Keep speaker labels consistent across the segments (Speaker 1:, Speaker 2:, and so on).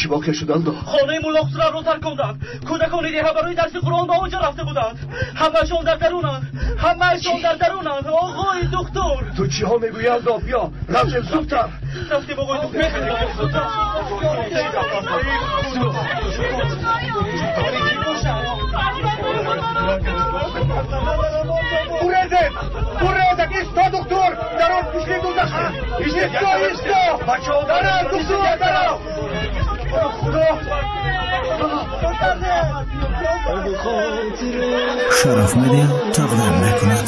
Speaker 1: Чӣ воқеа шуд, Алдо?
Speaker 2: Хонаи Мулло Хусравро тарконданд. Кӯдакони деҳа барои дарси Қуръон ба он ҷо рафта буданд. Ҳамаашон дар дарунанд. Ҳамаашон дар дарунанд. Оғои духтур.
Speaker 1: Ту чиҳо мегӯӣ, Алдо? Биё, рафтем зудтар.
Speaker 2: Рафтем, оғои духтур.
Speaker 3: Урезет! Урезет! Исто, доктор! Дарон пушли дузах! Исто, исто! Дарон, доктор, дарон!
Speaker 4: Шараф Медиа тақдим мекунад.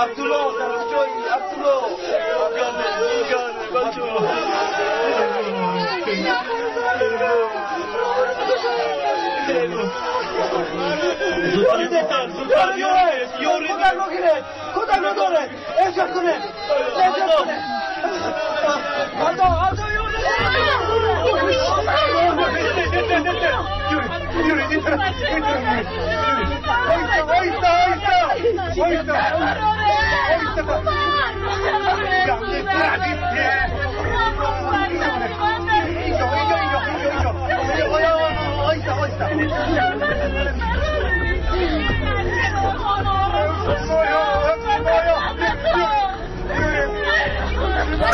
Speaker 2: Абдулло, Абдулло!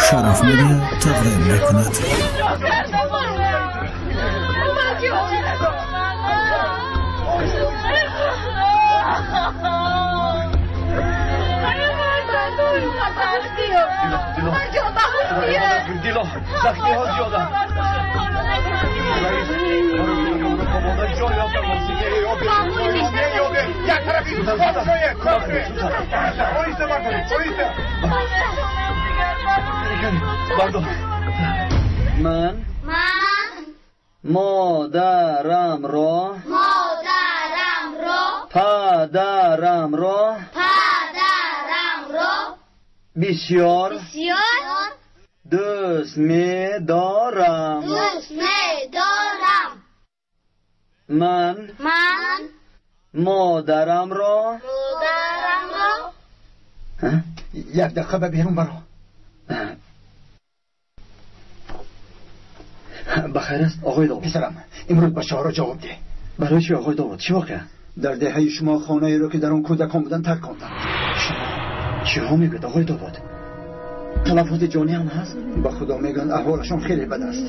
Speaker 4: Шараф Медиа тақдим мекунад.
Speaker 1: Дило, захмиҳо зиёданд.
Speaker 2: Ман модарамро, падарамро бисёр дӯст медорам. Ман модарамро.
Speaker 3: Як дақиқа ба берун баро.
Speaker 1: Ба хайр аст, оғои Довуд?
Speaker 3: Писарам, имрӯз бачаҳоро ҷавоб деҳ.
Speaker 1: Барои чӣ, оғои Довуд? Чӣ воқеа?
Speaker 3: Дар деҳаи шумо хонаеро, ки дар он кӯдакон буданд, тарк конданд.
Speaker 1: Чиҳо мегӯяд, оғои Довуд? Талафоти ҷонӣ ҳам ҳаст?
Speaker 3: Ба худо, мегӯянд, аҳволашон хеле бад аст.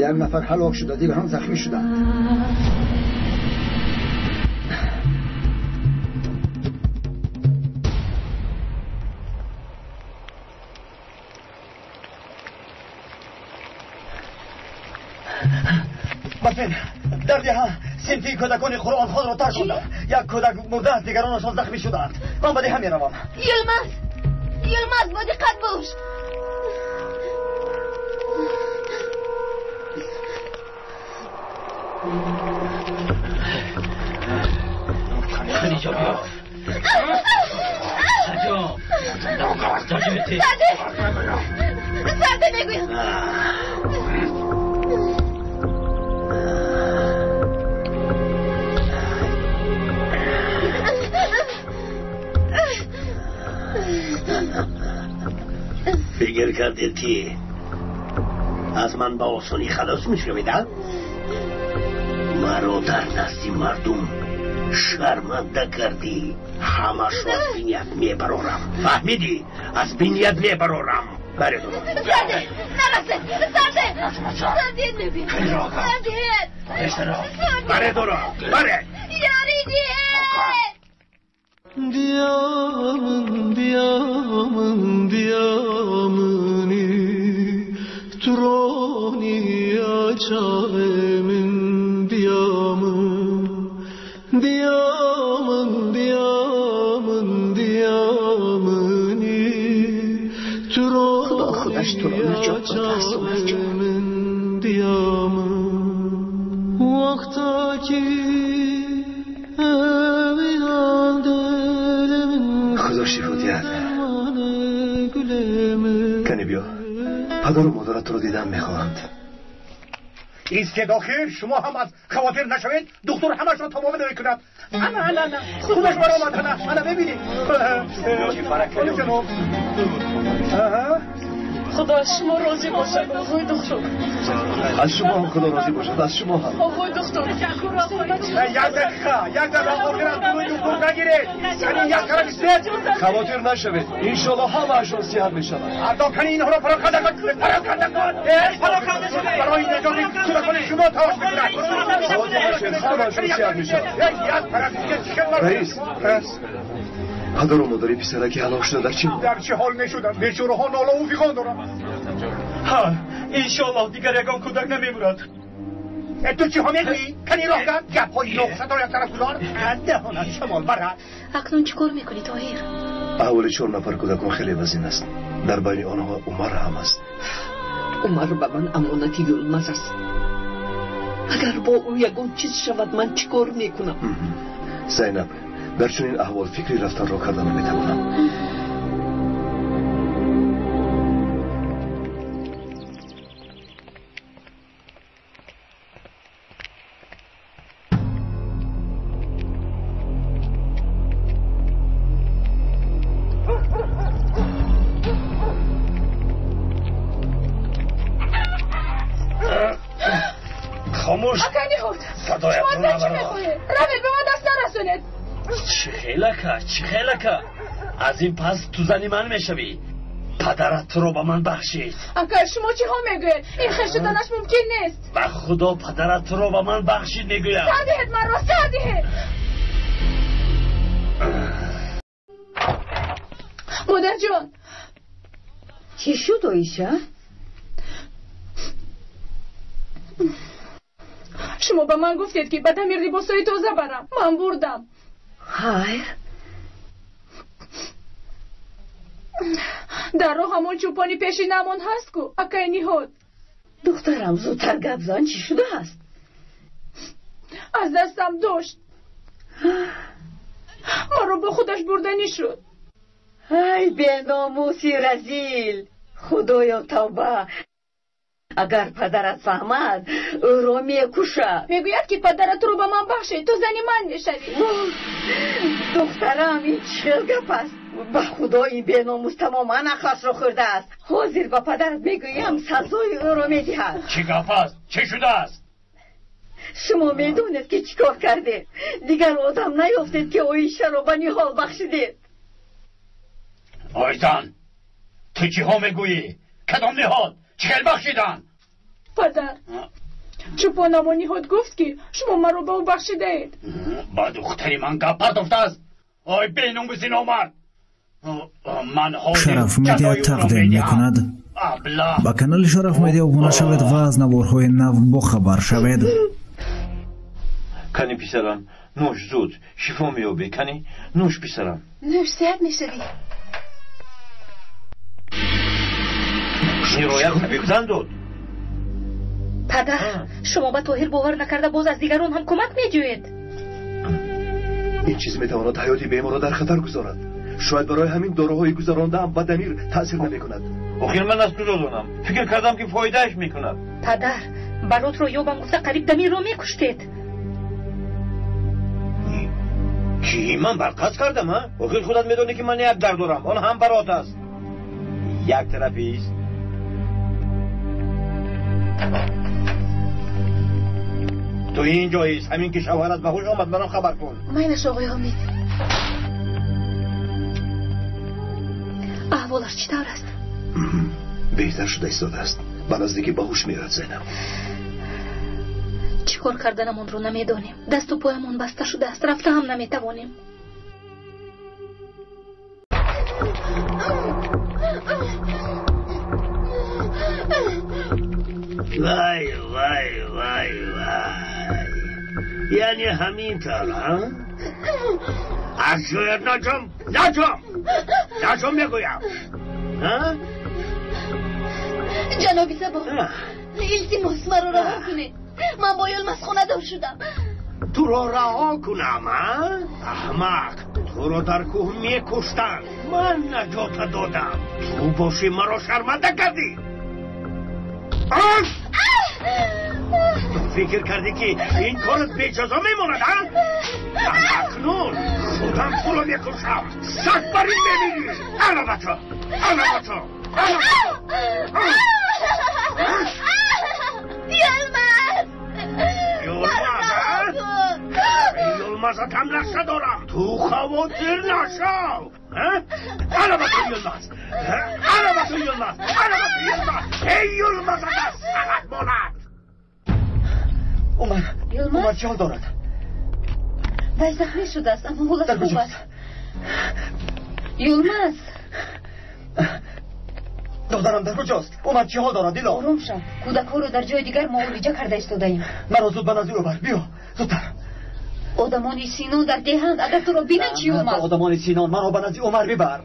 Speaker 3: Як нафар ҳалок шуда, дигарон захмӣ шуданд.
Speaker 1: Бафин, дар деҳа синфи кӯдакони қуръонхонро тарк карданд. Як кӯдак мурдааст, дигаронашон захмӣ шудаанд. Ман ба деҳа меравам.
Speaker 5: Йилмаз, Йилмаз, бо диққат бош.
Speaker 2: Хадиҷа, биё.
Speaker 5: Сарде, сарде мегӯям.
Speaker 6: Фикр кардед, ки аз ман ба осонӣ халос мешавед, а? Маро дар назди мардум шарманда кардӣ. Ҳамашро аз биният мебарорам, фаҳмидӣ? Аз биният мебарорам. Баре дуро.
Speaker 5: Сарде, нарасед, сарде, сарде мегӯям. Сарде,
Speaker 6: Баре дуро, баре.
Speaker 5: Ёрӣ диҳед.
Speaker 7: Diyamın, diyamın, diyamını Turoni açavemin diyamın. Diyamın, diyamın, diyamını
Speaker 8: Худо худаш туро наҷот додааст, Умарҷон.
Speaker 7: Diyamın. Vaktaki
Speaker 1: Худо шифо диҳад. Кане, биё,
Speaker 9: Падару модарат туро дидан мехоҳанд.
Speaker 6: Истед охир, шумо ҳам аз хавотир нашавед, духтур ҳамашро тамомида мекунад. Ана, ана, ана, худаш баромад, ана, ана, мебинед.
Speaker 10: Худо аз шумо розӣ бошад, оғои духтур.
Speaker 9: Аз шумо ҳам Худо розӣ бошад, аз шумо ҳам.
Speaker 10: Оғои духтур.
Speaker 6: Як дақиқа, як дақиқа, охир аз дурӯи духтур нагиред. Яъне як тараф истед.
Speaker 9: Хавотир нашавед, иншоалло ҳамаашон сиҳат мешаванд.
Speaker 6: Ардокани инҳоро пароканда кун, пароканда кун, пароканда кун. Барои наҷоти кӯдакони шумо талош мекунад.
Speaker 9: Хавотир нашавед, ҳамаашон сиҳат мешаванд.
Speaker 6: Як тараф истед,
Speaker 9: Раис, раис. Падару модари писараки ҳалок шуда дар чӣ?
Speaker 6: Дар чӣ ҳол мешуданд? Бечораҳо нолаву фиғон доранд.
Speaker 2: Ҳа, иншоаллоҳ дигар ягон кӯдак намемурад.
Speaker 6: Ту чиҳо мегӯӣ? Кани роҳ гап, гапҳои нохушатро як тараф гузор. Даҳонат шамол барад.
Speaker 5: Акнун чӣ кор мекунӣ, Тоҳир?
Speaker 9: Аҳволи 4 нафар кӯдакон хеле вазин аст. Дар байни онҳо Умар ҳам аст.
Speaker 8: Умар ба ман амонати Юлмаз аст. Агар бо ӯ ягон чиз шавад, ман чӣ кор мекунам?
Speaker 9: Зайнаб, дар чунин аҳвол фикри рафтанро карда наметавонам.
Speaker 6: Хомӯш!
Speaker 10: Шумо аз чӣ мехоҳед? Равед, ба ман даст нарасонед.
Speaker 2: Чӣ хелака, чӣ хелака? Аз ин пас ту зани ман мешавӣ. Падарат туро ба ман бахшид.
Speaker 10: Ака, шумо чиҳо мегӯед? Ин хел шуданаш мумкин нест.
Speaker 2: Ба Худо падарат туро ба ман бахшид мегӯям.
Speaker 10: Сар диҳед манро, сар диҳед. Модарҷон.
Speaker 11: Чӣ шуд, Оиша?
Speaker 10: Шумо ба ман гуфтед, ки ба Дамир либосҳои тоза барам. Ман бурдам.
Speaker 11: Хайр.
Speaker 10: Дар роҳ ҳамон чӯпони пешинамон ҳаст ку, акай Ниҳод.
Speaker 11: Духтарам, зудтар гап зан, чӣ шудааст?
Speaker 10: Аз дастам дошт. Маро бо худаш бурданӣ шуд.
Speaker 11: Ай, беномуси разил! Худоё, тавба! Агар падарат фаҳмад, ӯро мекушад.
Speaker 10: Мегӯяд, ки падарат туро ба ман бахшид, ту зани ман мешавӣ.
Speaker 11: Духтарам, ин чӣ хел гап аст? Ба Худо, ин беномус тамоман ақлашро хӯрдааст. Ҳозир ба падарат мегӯям, сазои ӯро медиҳад.
Speaker 6: Чӣ гап аст? Чӣ шудааст?
Speaker 11: Шумо медонед, ки чӣ кор кардед. Дигар одам наёфтед, ки Оишаро ба Ниҳол бахшидед.
Speaker 6: Ойзан, ту чиҳо мегӯӣ? Кадом Ниҳол? Чӣ хел бахшидан?
Speaker 10: Падар, чӯпонамо Ниҳод гуфт, ки шумо маро ба ӯ бахшидаед.
Speaker 6: Ба духтари ман гап партофтааст. Ой, беномуси номард! Ман
Speaker 4: Шараф Медиа тақдим мекунад. Ба канали Шараф Медиа обуна шавед ва аз наворҳои нав бохабар шавед.
Speaker 12: Кани писарам, нӯш зуд, шифо меёбӣ. Кани, нӯш писарам.
Speaker 5: Нӯш, сиҳат мешавӣ.
Speaker 12: Нироя табибзан дод.
Speaker 5: Падар, шумо ба Тоҳир бовар накарда боз аз дигарон ҳам кӯмак меҷӯед.
Speaker 9: Ин чиз метавонад ҳаёти беморро дар хатар гузорад. Шояд барои ҳамин доруҳои гузарондаам ба Дамир таъсир намекунад.
Speaker 12: Охир ман аз куҷо донам? Фикр кардам, ки фоидааш мекунад.
Speaker 5: Падар, баротро ёбам гуфта қариб Дамирро мекуштед.
Speaker 12: Чӣ, ман барқасд кардам, а? Охир худат медонӣ, ки ман як дард дорам, он ҳам барот аст. Як тарафист. Ту ин ҷоист, ҳамин ки шавҳарат ба ҳуш омад, маро хабар кун.
Speaker 5: Майнаш, оғои Ҳомид. Аҳволаш чӣ тавр аст?
Speaker 9: Беҳтар шуда истодааст. Ба наздикӣ ба ҳуш меояд, Зайнаб.
Speaker 5: Чӣ кор карданамонро намедонем. Дасту поямон баста шудааст, рафта ҳам наметавонем.
Speaker 6: Вай, вай, вай, вай. Яъне ҳамин тавр, а? Аз ҷоят наҷам, наҷам, наҷам мегӯям.
Speaker 5: Ҷаноби Сабо, илтимос, маро раҳо кунед. Ман бо Юлмаз хонадор шудам.
Speaker 6: Туро раҳо кунам, а? Аҳмақ, туро дар кӯҳ мекуштанд. Ман наҷота додам. Ту бошӣ маро шарманда кардӣ. Ту фикр кардӣ, ки ин корат беҷазо мемонад, а? Ман акнун худам туро мекушам. Саг бар ин мемирӣ. Ана ба ту, ана ба ту, ана ба ту.
Speaker 5: Йилмаз!
Speaker 6: Йилмаз, а? Йилмазатам нақша дорам. Ту хавотир нашав. Ана ба ту, Йилмаз. Ана ба ту, Йилмаз. Ана ба ту, Йилмаз. Эй, Йилмазата сагат монад.
Speaker 1: Умар, Умар чӣ ҳол дорад?
Speaker 5: Вай захмӣ шудааст, аммо ҳолаш хуб аст. Юлмаз!
Speaker 1: Додарам дар куҷост? Умар чӣ ҳол дорад, Дило?
Speaker 5: Ором шав. Кӯдакҳоро дар ҷои дигар муолиҷа карда истодаем.
Speaker 1: Маро зуд ба назди ӯ бар. Биё, зудтар.
Speaker 5: Одамони Синон дар деҳанд. Агар туро бинанд чӣ, Юлмаз?
Speaker 1: Одамони Синон, маро ба назди Умар бибар.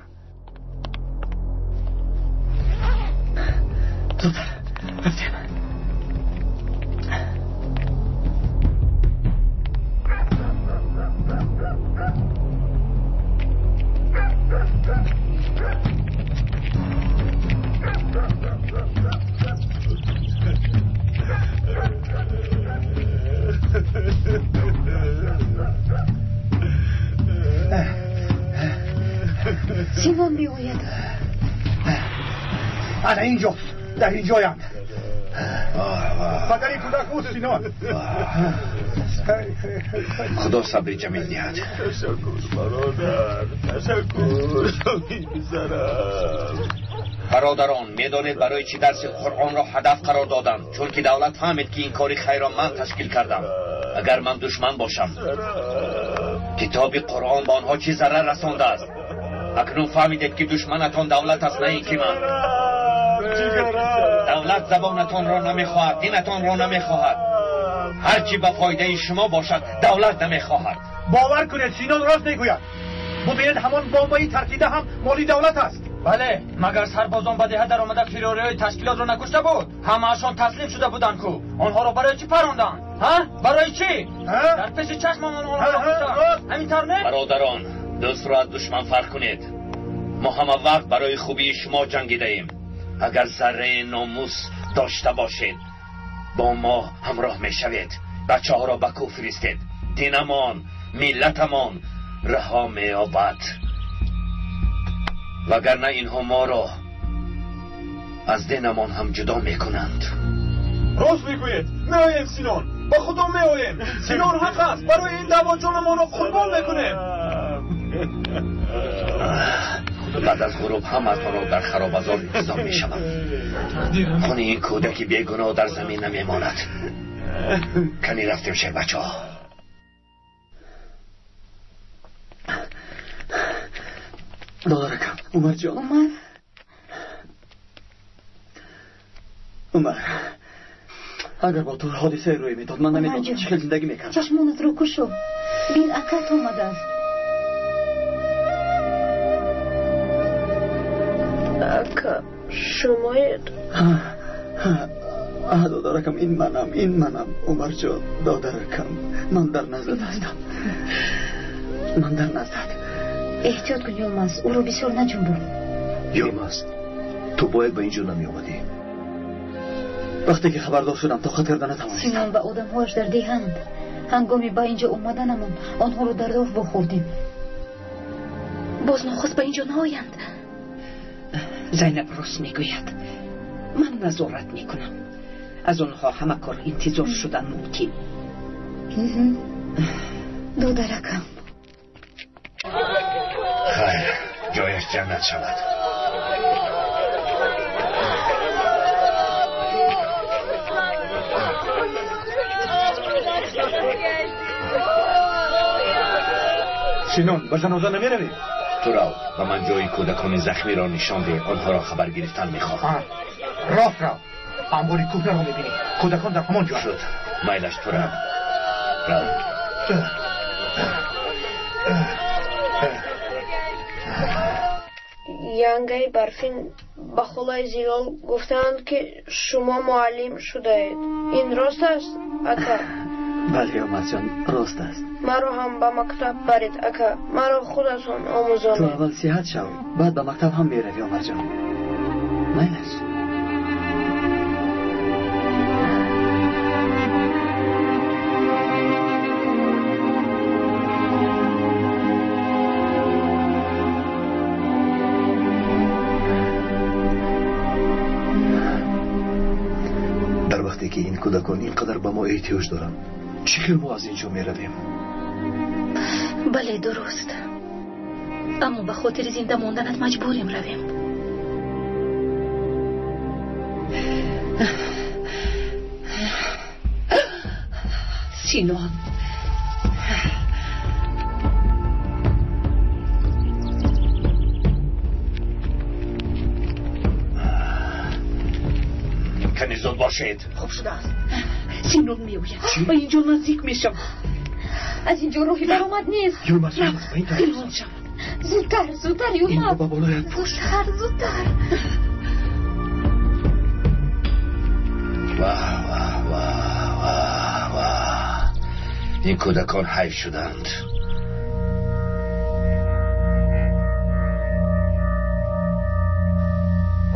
Speaker 1: Зудтар. Рафтем.
Speaker 5: Синон меояд.
Speaker 3: Ана инҷост, дар инҷоянд. Падари кӯдак ӯст, Синон.
Speaker 12: Худо сабри ҷамил диҳад.
Speaker 7: Ташаккур, бародар, ташаккур, писарам.
Speaker 12: Бародарон, медонед барои чӣ дарси Қуръонро ҳадаф қарор додам? Чунки давлат фаҳмид, ки ин кори хайрро ман ташкил кардам. Агар ман душман бошам, китоби Қуръон ба онҳо чӣ зарар расондааст? Акнун фаҳмидед, ки душманатон давлат аст, на ин ки ман. Давлат забонатонро намехоҳад, динатонро намехоҳад. Ҳар чӣ ба фоидаи шумо бошад, давлат намехоҳад.
Speaker 3: Бовар кунед, Синон рост мегӯяд. Бубинед, ҳамон бомбаи таркида ҳам моли давлат аст.
Speaker 2: Бале, магар сарбозон ба деҳа даромада фирориҳои ташкилотро накушта буд? Ҳамаашон таслим шуда буданд ку. Онҳоро барои чӣ паронданд? Ҳа? Барои чӣ? Дар пеши чашмамон онҳоро куштанд. Ҳамин тавр не?
Speaker 12: Бародарон, дӯстро аз душман фарқ кунед. Мо ҳама вақт барои хубии шумо ҷангидаем. Агар зарраи номус дошта бошед, бо мо ҳамроҳ мешавед. Бачаҳоро ба кӯҳ фиристед. Динамон, миллатамон раҳо меёбад. Вагарна инҳо моро аз динамон ҳам ҷудо мекунанд.
Speaker 7: Рост мегӯед. Меоем, Синон, ба Худо меоем. Синон ҳақ аст. Барои ин даъво ҷонамонро қурбон мекунем.
Speaker 12: Баъд аз ғуруб ҳамаатонро дар харобазор интизом мешавам. Хуни ин кӯдаки бегуноҳ дар замин намемонад. Кани рафтем, шербачаҳо.
Speaker 1: Додаракам, Умарҷон.
Speaker 5: Умар.
Speaker 1: Умар, агар бо ту ҳодисае рӯй медод, ман намедонам чӣ хел зиндагӣ мекардам.
Speaker 5: Чашмонатро кушо. Бин, акат омадааст.
Speaker 13: Ака, шумоед?
Speaker 1: Додаракам, ин манам, ин манам. Умарҷон, додаракам, ман дар наздат ҳастам. Ман дар наздат.
Speaker 5: Эҳтиёт кун, Юлмаз, ӯро бисёр наҷунбон.
Speaker 9: Юлмаз, ту бояд ба ин ҷо намеомадӣ.
Speaker 1: Вақте ки хабардор шудам, тоқат карда натавонистам.
Speaker 5: Синон ва одамҳояш дар деҳанд. Ҳангоми ба ин ҷо омаданамон онҳоро дар роҳ вохӯрдем. Боз нохост ба ин ҷо наоянд.
Speaker 8: Зайнаб рост мегӯяд. Ман назорат мекунам. Аз онҳо ҳама кор интизор шудан мумкин.
Speaker 5: Додаракам.
Speaker 12: Хайр, ҷояш ҷаннат шавад.
Speaker 3: Синон, ба ҷаноза намеравӣ?
Speaker 12: Ту рав, ба ман ҷои кӯдакони захмиро нишон деҳ. Онҳоро хабар гирифтан мехоҳам.
Speaker 3: Рост рав, анбори кӯҳнаро мебинӣ. Кӯдакон дар ҳамон ҷо.
Speaker 12: Шуд, майлаш, ту рав, рав.
Speaker 13: Янгаи Барфин ба холаи Зилол гуфтаанд, ки шумо муаллим шудаед. Ин рост аст, ака?
Speaker 1: Бале, Умарҷон, рост аст.
Speaker 13: Маро ҳам ба мактаб баред, ака. Маро худатон омӯзонед.
Speaker 1: Ту аввал сиҳат шав, баъд ба мактаб ҳам меравӣ, Умарҷон. Майлаш.
Speaker 9: Кӯдакон ин қадар ба мо эҳтиёҷ доранд. Чӣ хел мо аз ин ҷо меравем?
Speaker 5: Бале, дуруст. Аммо ба хотири зинда монданат маҷбурем равем.
Speaker 8: Синон,
Speaker 12: кани зуд бошед.
Speaker 11: Хуб шудааст.
Speaker 8: Синон меояд, ба инҷо наздик мешавад.
Speaker 5: Аз инҷо роҳи баромад нест.
Speaker 9: Юлмаз, Юлмаз, ба ин тараф.
Speaker 8: Пинҳон шавад.
Speaker 5: Зудтар, зудтар, Юлмаз.
Speaker 9: Инро ба болоят пӯш.
Speaker 5: Зудтар, зудтар.
Speaker 12: Ваҳ, ваҳ, ваҳ, ваҳ, ваҳ. Ин кӯдакон ҳайф шуданд.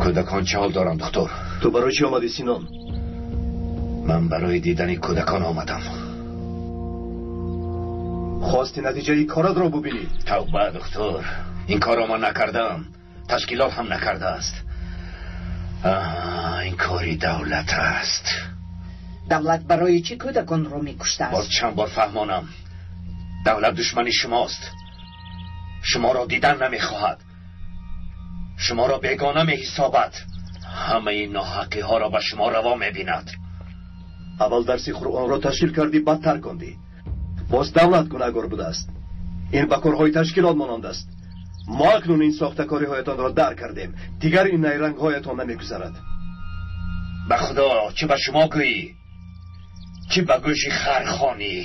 Speaker 12: Кӯдакон чӣ ҳол доранд, духтур?
Speaker 9: Ту барои чӣ омадӣ, Синон?
Speaker 12: Ман барои дидани кӯдакон омадам.
Speaker 9: Хости натиҷаи коратро бубинӣ.
Speaker 12: Тавба, духтур, ин корро ман накардам. Ташкилот ҳам накардааст. Ин кори давлат аст.
Speaker 8: Давлат барои чӣ кӯдаконро мекуштааст?
Speaker 12: Боз чанд бор фаҳмонам, давлат душмани шумост. Шуморо дидан намехоҳад, шуморо бегона меҳисобад, ҳамаи ноҳақиҳоро ба шумо раво мебинад.
Speaker 9: Аввал дарси Қуръонро ташкил кардӣ, баъд таркондӣ. Боз давлат гунаҳгор будааст. Ин ба корҳои ташкилот монанд аст. Мо акнун ин сохтакориҳоятонро дар кардем. Дигар ин найрангҳоятон намегузарад.
Speaker 12: Ба худо, чӣ ба шумо гӯӣ, чӣ ба гӯши хар хонӣ.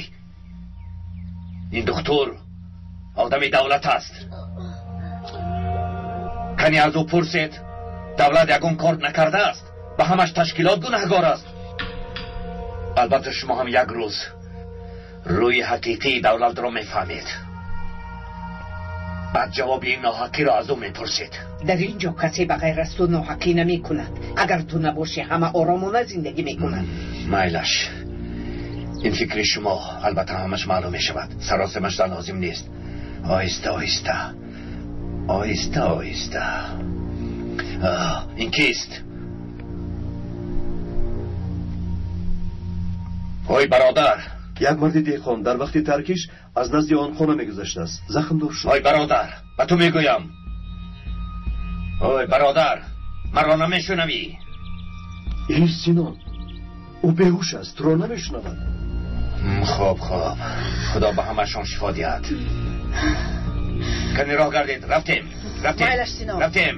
Speaker 12: Ин духтур одами давлат аст. Кани аз ӯ пурсед, давлат ягон кор накардааст, ба ҳамаш ташкилот гунаҳгор аст. Албатта шумо ҳам як рӯз рӯи ҳақиқии давлатро мефаҳмед. Баъд ҷавоби ин ноҳақиро аз ӯ мепурсед.
Speaker 8: Дар ин ҷо касе ба ғайр аз ту ноҳақӣ намекунад. Агар ту набошӣ, ҳама оромона зиндагӣ мекунанд.
Speaker 12: Майлаш, ин фикри шумо албатта ҳамаш маълум мешавад. Саросема шудан лозим нест. Оҳиста, оҳиста, оҳиста, оҳиста. Ин кист? Ой бародар!
Speaker 9: Як марди деҳқон дар вақти таркиш аз назди он хона мегузаштааст. Захмдор шуд.
Speaker 12: Ой бародар, ба ту мегӯям. Ой бародар, маро намешунавӣ?
Speaker 9: Эй Синон, ӯ беҳуш аст, туро намешунавад.
Speaker 12: Хоб, хоб, худо ба ҳамашон шифо диҳад. Кани роҳ гардед, рафтем, рафтем, рафтем.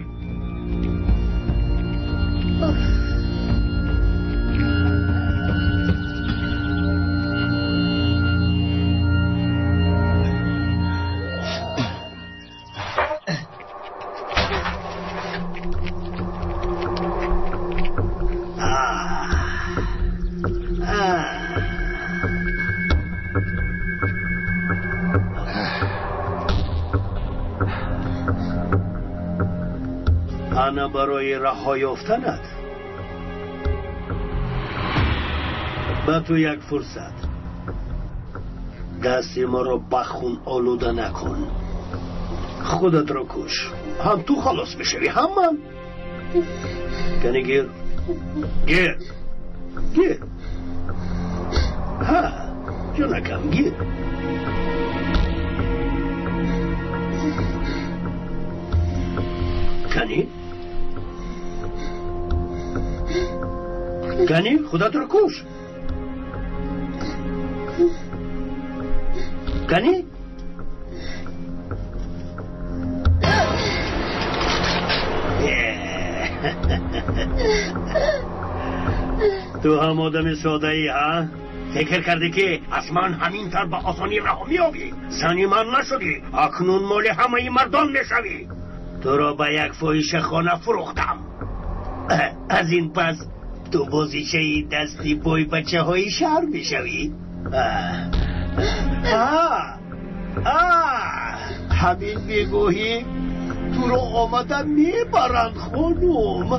Speaker 6: Ана барои раҳо ёфтанат ба ту як фурсат. Дасти моро ба хун олуда накун. Худатро куш, ҳам ту халос мешавӣ, ҳам ман. Кани гир, гир, гир. Ҳа, ҷонакам, гир. Кани, кани, худатро куш. Кани? Ту ҳам одами содаӣ, ҳа? Фикр кардӣ, ки аз ман ҳамин тавр ба осонӣ раҳо меёбӣ? Зани ман нашудӣ, акнун моли ҳамаи мардон мешавӣ. Туро ба як фоҳишахона фурӯхтам. Аз ин пас ту бозичаи дасти бойбачаҳои шаҳр мешавӣ. Ҳамин бегоҳӣ туро омада мебаранд, хонум.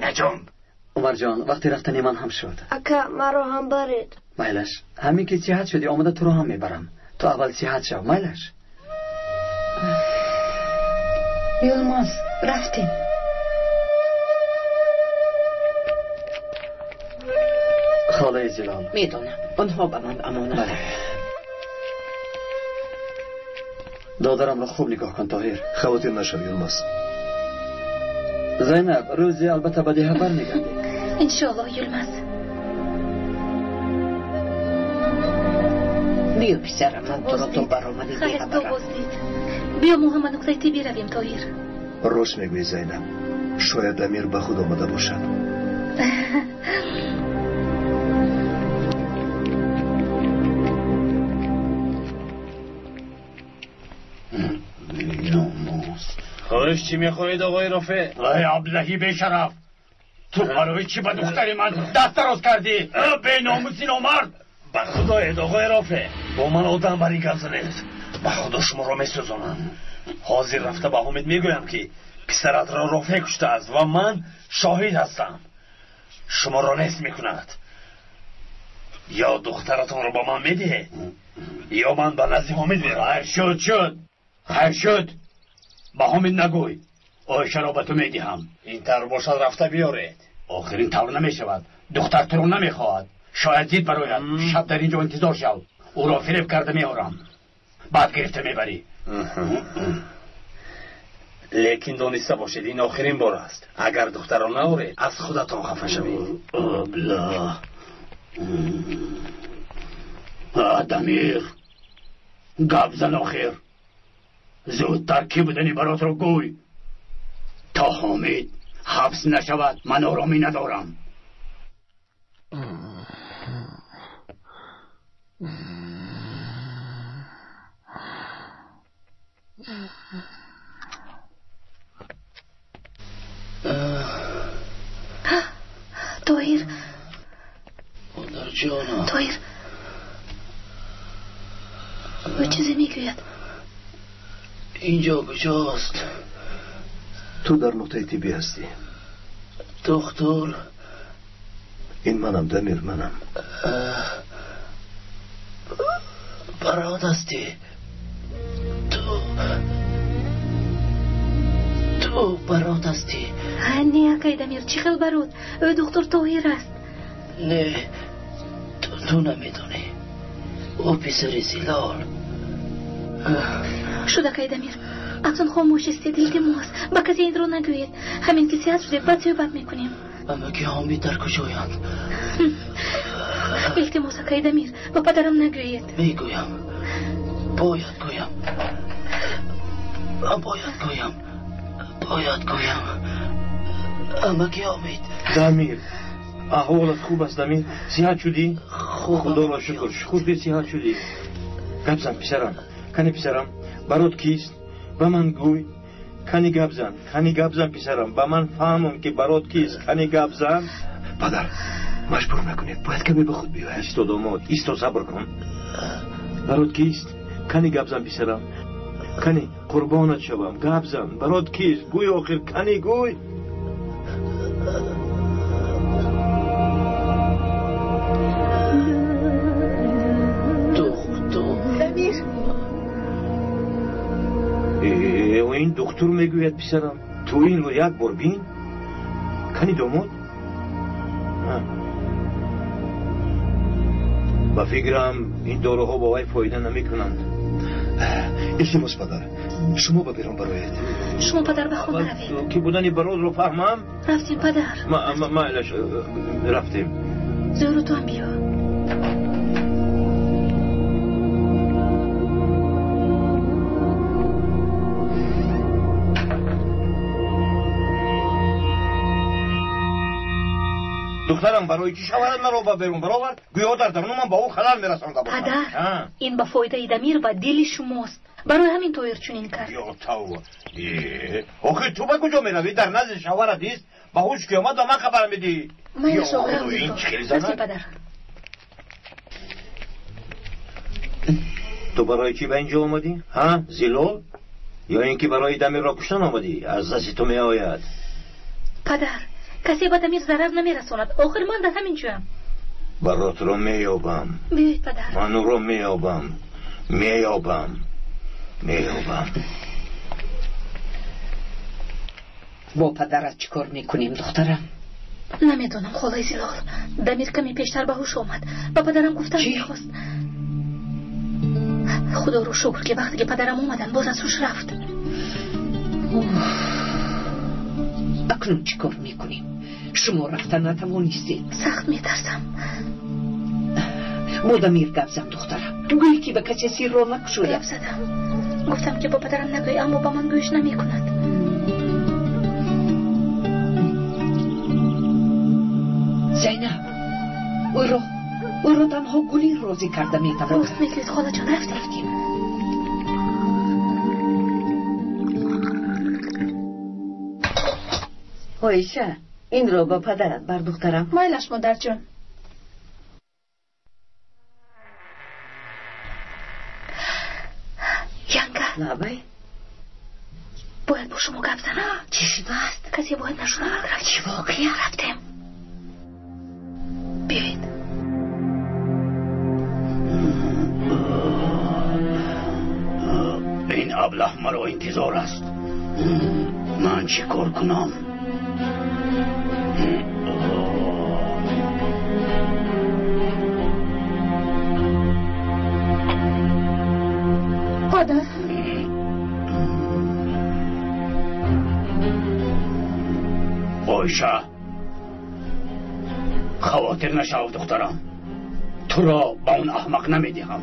Speaker 12: Наҷон.
Speaker 1: Умарҷон, вақти рафтани ман ҳам шуд.
Speaker 13: Ака, маро ҳам баред.
Speaker 1: Майлаш, ҳамин ки сиҳат шудӣ, омада туро ҳам мебарам. Ту аввал сиҳат шав, майлаш.
Speaker 5: Юлмаз, рафтем.
Speaker 9: Холаи Зилол.
Speaker 8: Медонам, онҳо ба ман амонатанд.
Speaker 1: Додарамро хуб нигоҳ кун, Тоҳир.
Speaker 9: Хавотир нашав, Юлмаз.
Speaker 1: Зайнаб, рӯзе албатта ба деҳа бармегардӣ.
Speaker 5: Иншоаллоҳ, Юлмаз.
Speaker 8: Биё, писарам, ман туро то баромади деҳа барам.
Speaker 5: Биё, мо ҳама нуқтаи тиббӣ равем, Тоҳир.
Speaker 9: Рост мегӯӣ, Зайнаб. Шояд Дамир ба худ омада бошад.
Speaker 6: Хоҳиш, чӣ мехоҳед, оғои Рофеъ? Вай, аблаҳи бешараф! Ту барои чӣ ба духтари ман даст дароз кардӣ? Беномуси номард! Ба худоед, оғои Рофеъ, бо ман одам бар ин гап занед. Ба худо шуморо месӯзонам. Ҳозир рафта ба Ҳомид мегӯям, ки писаратро Рофеъ куштааст ва ман шоҳид ҳастам. Шуморо нест мекунад. Ё духтаратонро ба ман медиҳед, ё ман ба назди Ҳомид меравам. Хайр шуд, шуд. Хайр шуд. Ба Ҳомид нагӯй. Оишаро ба ту медиҳам. Ин тавр бошад, рафта биёред. Охир ин тавр намешавад. Духтар туро намехоҳад. Шояд зид барояд. Шаб дар ин ҷо интизор шав. Ӯро фиреб карда меорам. Баъд гирифта мебарӣ. Лекин дониста бошед, ин охирин бор аст. Агар духтарро наоред, аз худатон хафа шавед. Абла. Дамир, гап зан охир. Зудтар кӣ будани баротро гӯй. То Ҳомид ҳабс нашавад, ман оромӣ надорам.
Speaker 5: Тоҳир,
Speaker 6: модарҷонам.
Speaker 5: Тоҳир, ӯ чизе мегӯяд.
Speaker 6: Инҷо куҷост?
Speaker 9: Ту дар нуқтаи тиббӣ ҳастӣ.
Speaker 6: Доктор?
Speaker 9: Ин манам, Дамир, манам.
Speaker 6: Барот ҳастӣ? Ту барот ҳастӣ?
Speaker 5: Не, акай Дамир, чӣ хел барот? Ӯ доктор Тоҳир аст.
Speaker 6: Не, ту намедонӣ. Ӯ писари Зилол.
Speaker 5: Шуд, акай Дамир, акнун хомӯш истед, илтимос. Ба касе инро нагӯед. Ҳамин ки сиҳат шудед, баъд суҳбат мекунем.
Speaker 6: Амаки Ҳомид дар куҷоянд?
Speaker 5: Илтимос, акай Дамир, ба падарам нагӯед.
Speaker 6: Мегӯям, бояд гӯям, бояд гӯям, бояд гӯям. Амаки Ҳомид.
Speaker 1: Дамир, аҳволат хуб аст, Дамир? Сиҳат шудӣ? Худоро шукр, шукр ки сиҳат шудӣ. Гап зан, писарам. Кани писарам, барот кист? Ба ман гӯй. Кани гап зан, кани гап зан, писарам. Ба ман фаҳмон, ки барот кист. Кани гап зан.
Speaker 9: Падар, маҷбур накунед, бояд каме ба худ биёяд.
Speaker 1: Исто, домод, исто, сабр кун. Барот кист? Кани гап зан, писарам. Кани, қурбонат шавам, гап зан. Барот кист? Гӯй охир, кани гӯй.
Speaker 11: Дамир.
Speaker 1: Ин доктор мегӯяд, писарам. Ту инро як бор бин. Кани домод? Ба фикрам, ин доруҳо ба вай фоида намекунанд.
Speaker 9: Илтимос, падар, шумо ба берун бароед.
Speaker 5: Шумо, падар, ба хона равед.
Speaker 1: Ки будани баротро фаҳмам?
Speaker 5: Рафтем, падар.
Speaker 1: Майлаш, рафтем.
Speaker 5: Зӯру ту ҳам биё.
Speaker 1: Духтарам, барои чӣ шавҳарат маро ба берун баровард? Гӯё дар даруну ман ба ӯ халал мерасонда бошам.
Speaker 5: Падар, ин ба фоидаи Дамир ва дили шумост. Барои ҳамин Тоҳир чунин кард.
Speaker 1: Ё тавба! Охир ту ба куҷо меравӣ? Дар назди шавҳарат ист, ба ҳуш ки омад ба ман хабар медиҳӣ.
Speaker 5: Майлаш, рафтем, падар.
Speaker 1: Ту барои чӣ ба ин ҷо омадӣ? Ҳа, Зилол? Ё ин ки барои Дамирро куштан омадӣ? Аз дасти ту меояд.
Speaker 5: Падар, касе ба Дамир зарар намерасонад. Охир ман дар ҳамин ҷоям.
Speaker 1: Баротро меёбам.
Speaker 5: Биёед, падар.
Speaker 1: Ман ӯро меёбам, меёбам, меёбам.
Speaker 8: Бо падарат чӣ кор мекунем, духтарам?
Speaker 5: Намедонам, холаи Зилол. Дамир каме пештар ба ҳуш омад. Ба падарам гуфтан мехост. Худоро шукр, ки вақте ки падарам омаданд, боз аз ҳуш рафт.
Speaker 8: Акнун чӣ кор мекунем? Шумо рафта натавонистед.
Speaker 5: Сахт метарсам.
Speaker 8: Бо Дамир гап зан, духтарам. Гӯй, ки ба касе сирро накушояд.
Speaker 5: Гап задам. Гуфтам, ки бо падарам нагӯй, аммо ба ман гӯш намекунад.
Speaker 8: Зайнаб, ӯро танҳо Гулин розӣ карда метавонад.
Speaker 5: Рост мегӯед, холаҷон, рафтем.
Speaker 11: Оиша, инро ба падарат бар, духтарам.
Speaker 10: Майлаш, модарҷон.
Speaker 5: Янга.
Speaker 11: Лабай.
Speaker 5: Бояд бо шумо гап занам.
Speaker 11: Чӣ шудааст?
Speaker 5: Касе бояд нашунавад.
Speaker 11: Чӣ воқеа?
Speaker 5: Рафтем. Биёед.
Speaker 6: Ин аблаҳ маро интизор аст. Ман чӣ кор кунам?
Speaker 10: Падар.
Speaker 6: Оиша, хавотир нашав, духтарам. Туро ба он аҳмақ намедиҳам.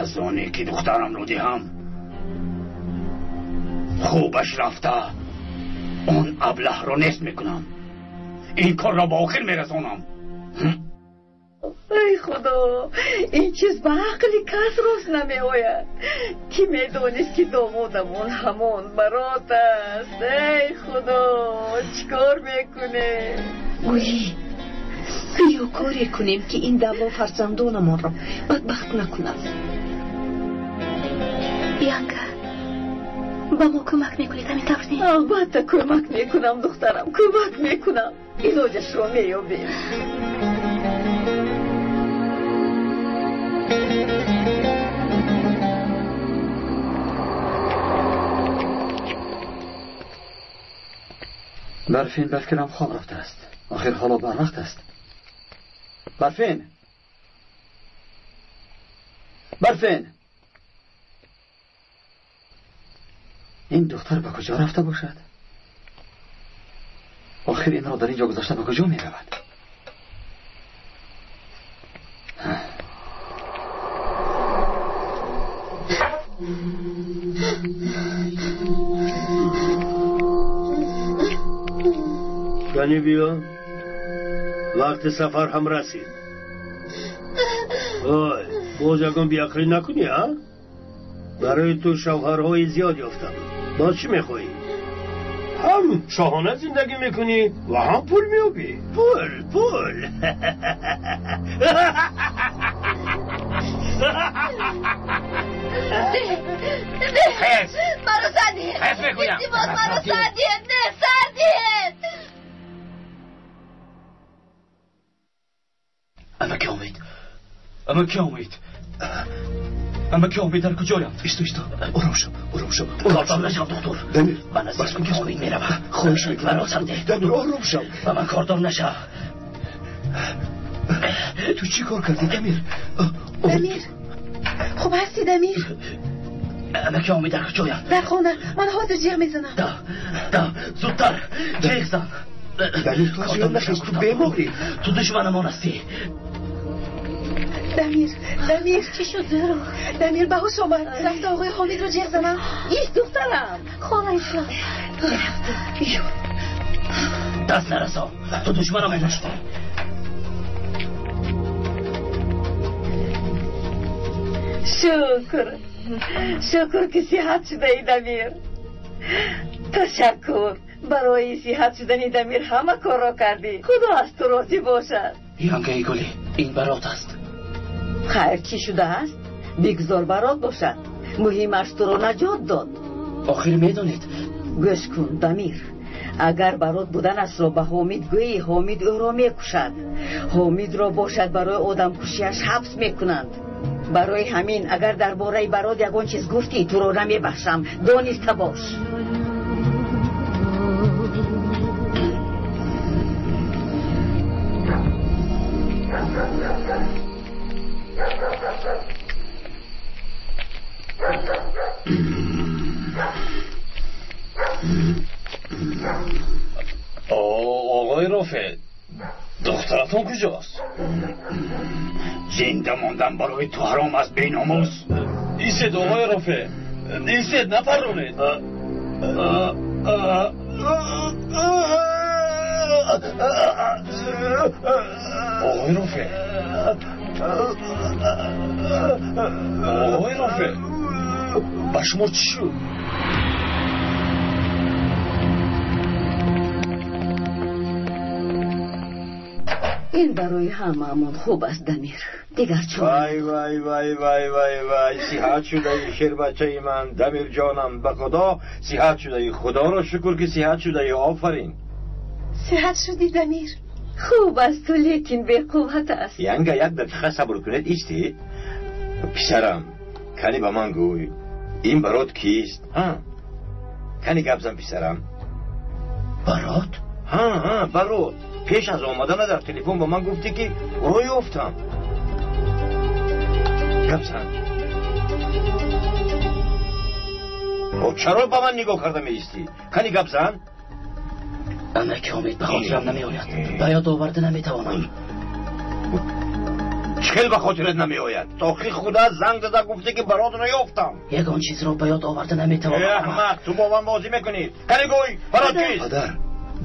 Speaker 6: Аз оне ки духтарамро диҳам, хубаш рафта он аблаҳро нест мекунам. Ин корро ба охир мерасонам.
Speaker 11: Эй худо, ин чиз ба ақли кас рост намеояд. Кӣ медонист, ки домодамон ҳамон барот аст? Эй худо, чӣ кор мекунем?
Speaker 8: Гулӣ, биё коре кунем, ки ин даъво фарзандонамонро бадбахт накунад.
Speaker 5: Янга, ба мо кӯмак мекунед, ҳамин тавр не?
Speaker 11: Албатта кӯмак мекунам, духтарам, кӯмак мекунам. Илоҷашро меёбем.
Speaker 1: Барфин ба фикрам хоб рафтааст. Охир ҳоло барвақт аст. Барфин! Барфин! Ин духтар ба куҷо рафта бошад? Охир инро дар ин ҷо гузошта ба куҷо меравад?
Speaker 6: Кани биё, вақти сафар ҳам расид. Ой, боз ягон беақлӣ накунӣ, а? Барои ту шавҳарҳои зиёд ёфтам. Боз чӣ мехоҳӣ? Ҳам шоҳона зиндагӣ мекунӣ ва ҳам пул меёбӣ. Пул, пул.
Speaker 11: Маро задед! Илтимос, маро задед! Не, задед!
Speaker 1: Амаки Омид, амаки Омид, амаки Омид дар куҷоянд? Исто, исто, ором шав, ором шав.
Speaker 6: Кордор нашав, доктор.
Speaker 9: Дамир,
Speaker 6: ба назди амаки Омид меравам.
Speaker 9: Хоҳиш мекунам.
Speaker 6: Маро задед.
Speaker 9: Дамир, ором шав.
Speaker 6: Ба ман кордор нашав.
Speaker 9: Ту чӣ кор кардӣ, Дамир?
Speaker 10: Дамир, хуб ҳастӣ, Дамир?
Speaker 6: Амаки Омид дар куҷоянд?
Speaker 10: Дар хона. Ман ҳозир ҷиғ мезанам.
Speaker 6: Да, да, зудтар ҷиғ зан.
Speaker 9: Дамир, ту аз ёд нахез, ту беморӣ.
Speaker 6: Ту душманамон ҳастӣ.
Speaker 10: Дамир, Дамир,
Speaker 5: чӣ шуд, Зуҳро?
Speaker 10: Дамир ба ҳуш омад. Рафта оғои Ҳомидро ҷиғ занам.
Speaker 11: Ист, духтарам.
Speaker 5: Холаи Зилол.
Speaker 11: Биё.
Speaker 6: Даст нарасон. Ту душманамон ҳастӣ.
Speaker 11: Шукр, шукр, ки сиҳат шудаи, Дамир. Ташаккур. Барои сиҳат шудани Дамир ҳама корро кардӣ. Худо аз ту розӣ бошад.
Speaker 6: Янгаи гулӣ, ин барот аст.
Speaker 11: Хайр, чӣ шудааст? Бигзор барот бошад. Муҳимаш туро наҷот дод.
Speaker 8: Охир медонед.
Speaker 11: Гӯш кун, Дамир. Агар барот буданашро ба Ҳомид гӯӣ, Ҳомид ӯро мекушад. Ҳомидро бошад барои одамкушиаш ҳабс мекунанд. Барои ҳамин агар дар бораи барот ягон чиз гуфтӣ, туро намебахшам. Дониста бош.
Speaker 12: Оғои Рофеъ, духтаратон куҷост? Зинда мондан барои ту ҳаром аст, беномус.
Speaker 7: Истед, оғои Рофеъ, истед, напаронед.
Speaker 12: Оғои Рофеъ, оғои Рофеъ, ба шумо чӣ шуд?
Speaker 11: Ин барои ҳамаамон хуб аст, Дамир. Дигар чора.
Speaker 1: Вай вай вай вай вай вай, сиҳат шудаи шербачаи ман, Дамир ҷонам, ба Худо сиҳат шудаи. Худоро шукр ки сиҳат шудаи. Офарин.
Speaker 10: Сиҳат шудӣ, Дамир.
Speaker 11: Хуб аст, лекин беқувват аст.
Speaker 1: Янга, як дақиқа сабр кунед, истед. Писарам, кани ба ман гӯй, ин барот кист? Ҳа? Кани гап зан, писарам.
Speaker 12: Барот?
Speaker 1: Ҳа, ҳа, барот. Пеш аз омадана дар телефон ба ман гуфтӣ ки ӯро ёфтам. Гап зан. Чаро ба ман нигоҳ карда меистӣ? Кани гап зан.
Speaker 8: Амаки Ҳомид ба хотирам намеояд. Ба ёд оварда наметавонам.
Speaker 1: Чӣ хел ба хотират намеояд? Охи худа занг зада гуфтӣ ки баротро ёфтам.
Speaker 8: Ягон чизро ба ёд оварда наметавонам.
Speaker 1: Э, аҳмақ, ту бо ман бозӣ мекунӣ. Кани гӯй, барот кист?
Speaker 9: Падар,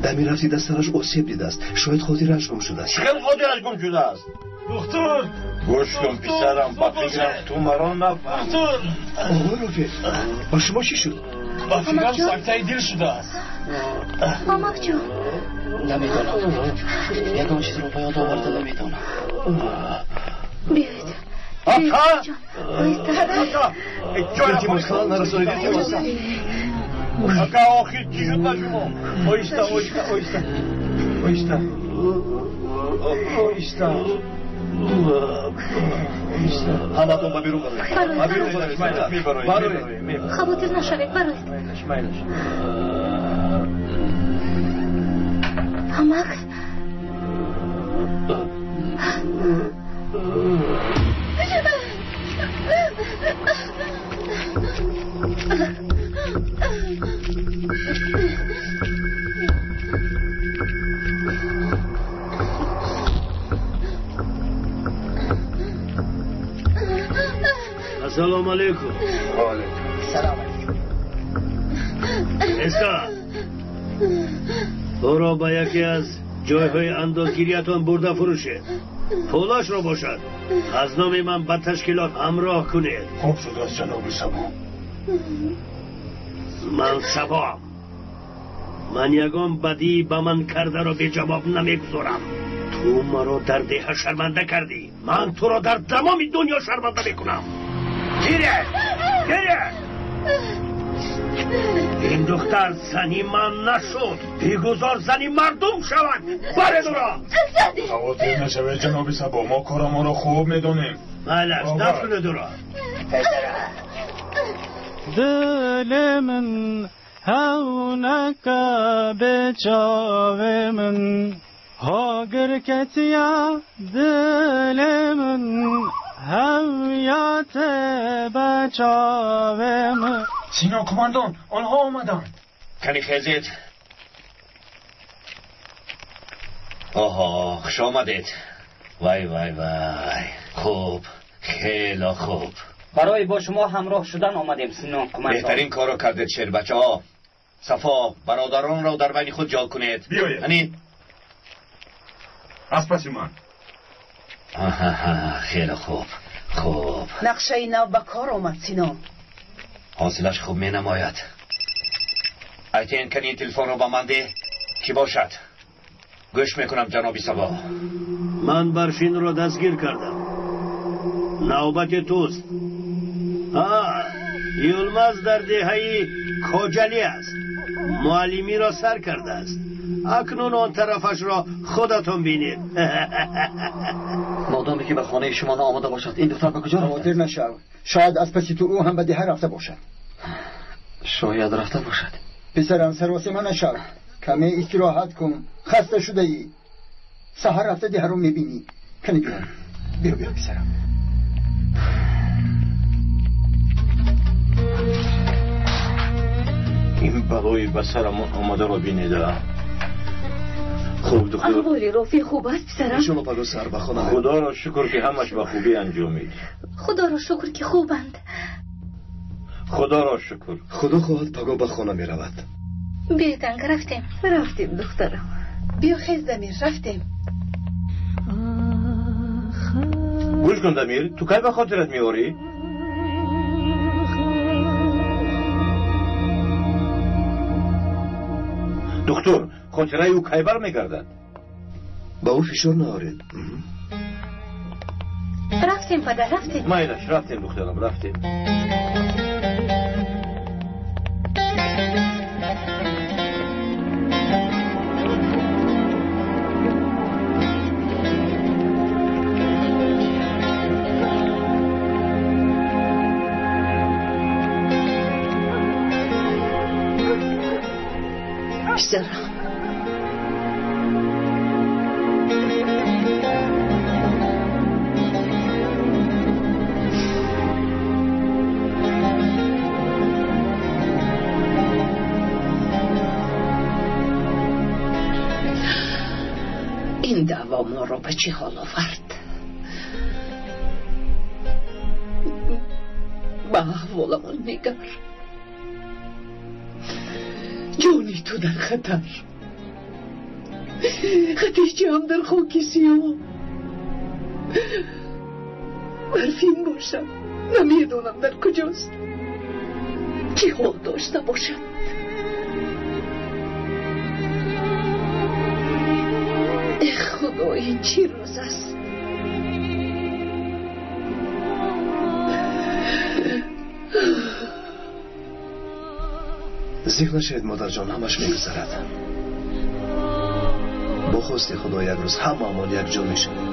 Speaker 9: Дамир афтида сараш осеб дидааст. Шояд хотираш гум шудааст.
Speaker 1: Чӣ хел хотираш гум шудааст?
Speaker 7: Духтур!
Speaker 1: Гӯш кун, писарам, ба фикрам ту маро нафаҳмӣ.
Speaker 7: Духтур!
Speaker 9: Оғои Рофеъ, ба шумо чӣ шуд?
Speaker 7: Ба фикрам сактаи дил шудааст.
Speaker 5: Амакҷон.
Speaker 8: Намедонам. Ягон чизро ба ёд оварда наметавонам.
Speaker 5: Биёед.
Speaker 1: Ака!
Speaker 5: Оҳиста.
Speaker 9: Илтимос, халал нарасонед, илтимос.
Speaker 1: Ака, охир чӣ шуд ба шумо? Оҳиста, оҳиста, оҳиста. Оҳиста. Оҳиста.
Speaker 9: Ҳаматон ба берун бароед. Ба берун бароед. Бароед.
Speaker 5: Хавотир нашавед, бароед.
Speaker 1: Майлаш.
Speaker 5: Амак.
Speaker 6: Ассалому алайкум.
Speaker 1: Ва алайкум
Speaker 8: салом.
Speaker 6: Эса, ӯро ба яке аз ҷойҳои андозгириятон бурда фурӯшед. Пулашро бошад аз номи ман ба ташкилот ҳамроҳ кунед.
Speaker 7: Хуб шудааст, ҷаноби Сабо.
Speaker 6: Ман Сабоам. Ман ягон бадӣ ба ман кардаро беҷавоб намегузорам. Ту маро дар деҳа шарманда кардӣ. Ман туро дар тамоми дунё шарманда мекунам. Гире! Гире! Ин духтар зани ман нашуд. Бигузор зани мардум шавад. Баред ӯро!
Speaker 7: Хавотир нашавед, ҷаноби Сабо. Мо корамонро хуб медонем.
Speaker 6: Майлаш, дафнед ӯро.
Speaker 14: دل من هونك بچاو من هاگر کتیا دل من هویت بچاو من.
Speaker 7: سینا کماندان، آنها آمدند.
Speaker 12: کنی خیزید. آها، خوش آمدید. وای وای وای، خوب، خیلی خوب.
Speaker 2: برای با شما همراه شدن آمدیم سینا کماندان.
Speaker 12: بهترین کارو کردید شیر بچه ها. صفا، برادران را در بین خود جا کنید.
Speaker 7: بیایید.
Speaker 12: یعنی
Speaker 7: از پس من.
Speaker 12: آها، خیلی خوب. خوب.
Speaker 15: نقشه نو به کار آمد سینا.
Speaker 12: حاصلش خوب می نماید. ایتین کنی تلفن رو با من ده. کی باشد؟ گوش میکنم جناب صبا.
Speaker 6: من برفین را دستگیر کردم. Навбати туст. Юлмаз дар деҳаи Коҷалӣ аст. Муаллимиро сар кардааст. Акнун он тарафашро худатон бинед.
Speaker 2: Модоме ки ба хонаи шумо наомада бошад, ин духтар ба куҷо рафта?
Speaker 16: Хотир нашав. Шояд аз паси ту ӯ ҳам ба деҳа рафта бошад.
Speaker 2: Шояд рафта бошад.
Speaker 16: Писарам, саросима нашав. Каме истироҳат кун. Хаста шудаӣ. Саҳар рафта деҳаро мебинӣ. Кани биё. Биё, биё писарам.
Speaker 1: Ин балои ба сарамон омадаро бинеда. Хуб духтур.
Speaker 11: Аҳволи Рофеъ хуб аст писарам?
Speaker 9: Иншоалло пагоҳ саҳар ба хона.
Speaker 1: Худоро шукр ки ҳамаш ба хубӣ анҷомид.
Speaker 5: Худоро шукр ки хубанд.
Speaker 1: Худоро шукр.
Speaker 9: Худо хоҳад пагоҳ ба хона меравад.
Speaker 5: Биёед анга, рафтем.
Speaker 11: Рафтем духтарам.
Speaker 15: Биё хез Дамир, рафтем.
Speaker 1: Гӯш кун Дамир, ту кай ба хотират меорӣ? Духтур, хотираи ӯ кай бармегардад?
Speaker 9: Ба ӯ фишор наоред.
Speaker 5: Рафтем падар, рафтем.
Speaker 1: Майлаш, рафтем духтарам, рафтем.
Speaker 8: Писарам, ин даъво моро ба чӣ ҳол овард? Ба аҳволамон нигар. Ҷони ту дар хатар, Хадиҷаам дар хоки сиёҳ. Барфин бошам, намедонам дар куҷост, чӣ ҳол дошта бошад. Э Худо, ин чӣ рӯз аст?
Speaker 9: Зиқ нашавед модарҷон, ҳамаш мегузарад. Бо хости Худо як рӯз ҳамаамон якҷо мешавем.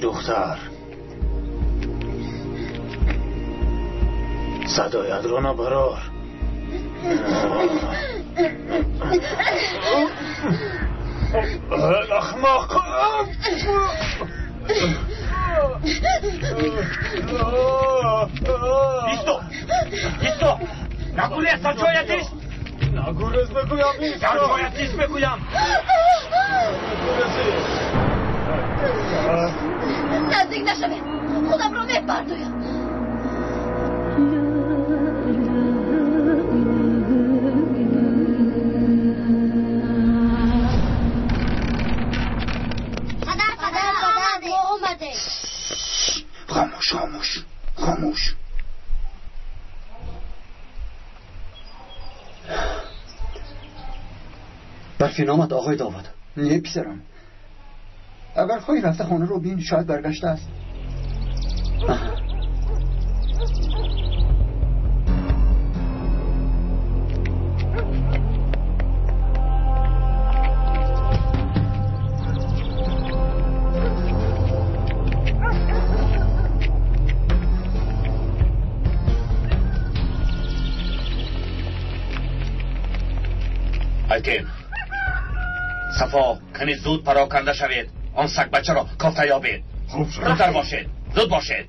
Speaker 6: دختر، صدایت را نبرار. احمق.
Speaker 3: ایستو، ایستو، نگوری از جایت ایست.
Speaker 7: نگورز بگویم ایست.
Speaker 3: در جایت ایست بگویم.
Speaker 5: наздик нашавед, худамро мепардоям.
Speaker 13: Падар, падар, падар, мо омадем.
Speaker 16: Хомӯш, хомӯш, хомӯш.
Speaker 2: Барфин омад оғои Довуд?
Speaker 16: Не писарам. Агар хоҳӣ рафта хонаро бин, шояд баргаштааст.
Speaker 12: Айтин, Сафо, кани зуд пароканда шавед. Он сагбачаро кофта ёбед. Зудтар бошед, зуд бошед.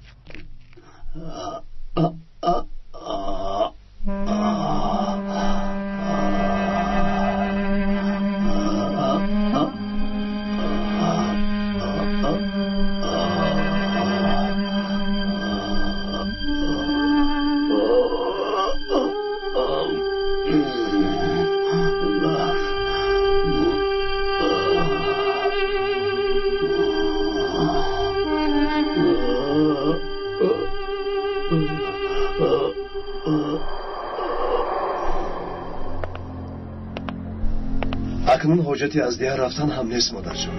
Speaker 9: Акнун ҳоҷате аз деҳа рафтан ҳам нест, модарҷон.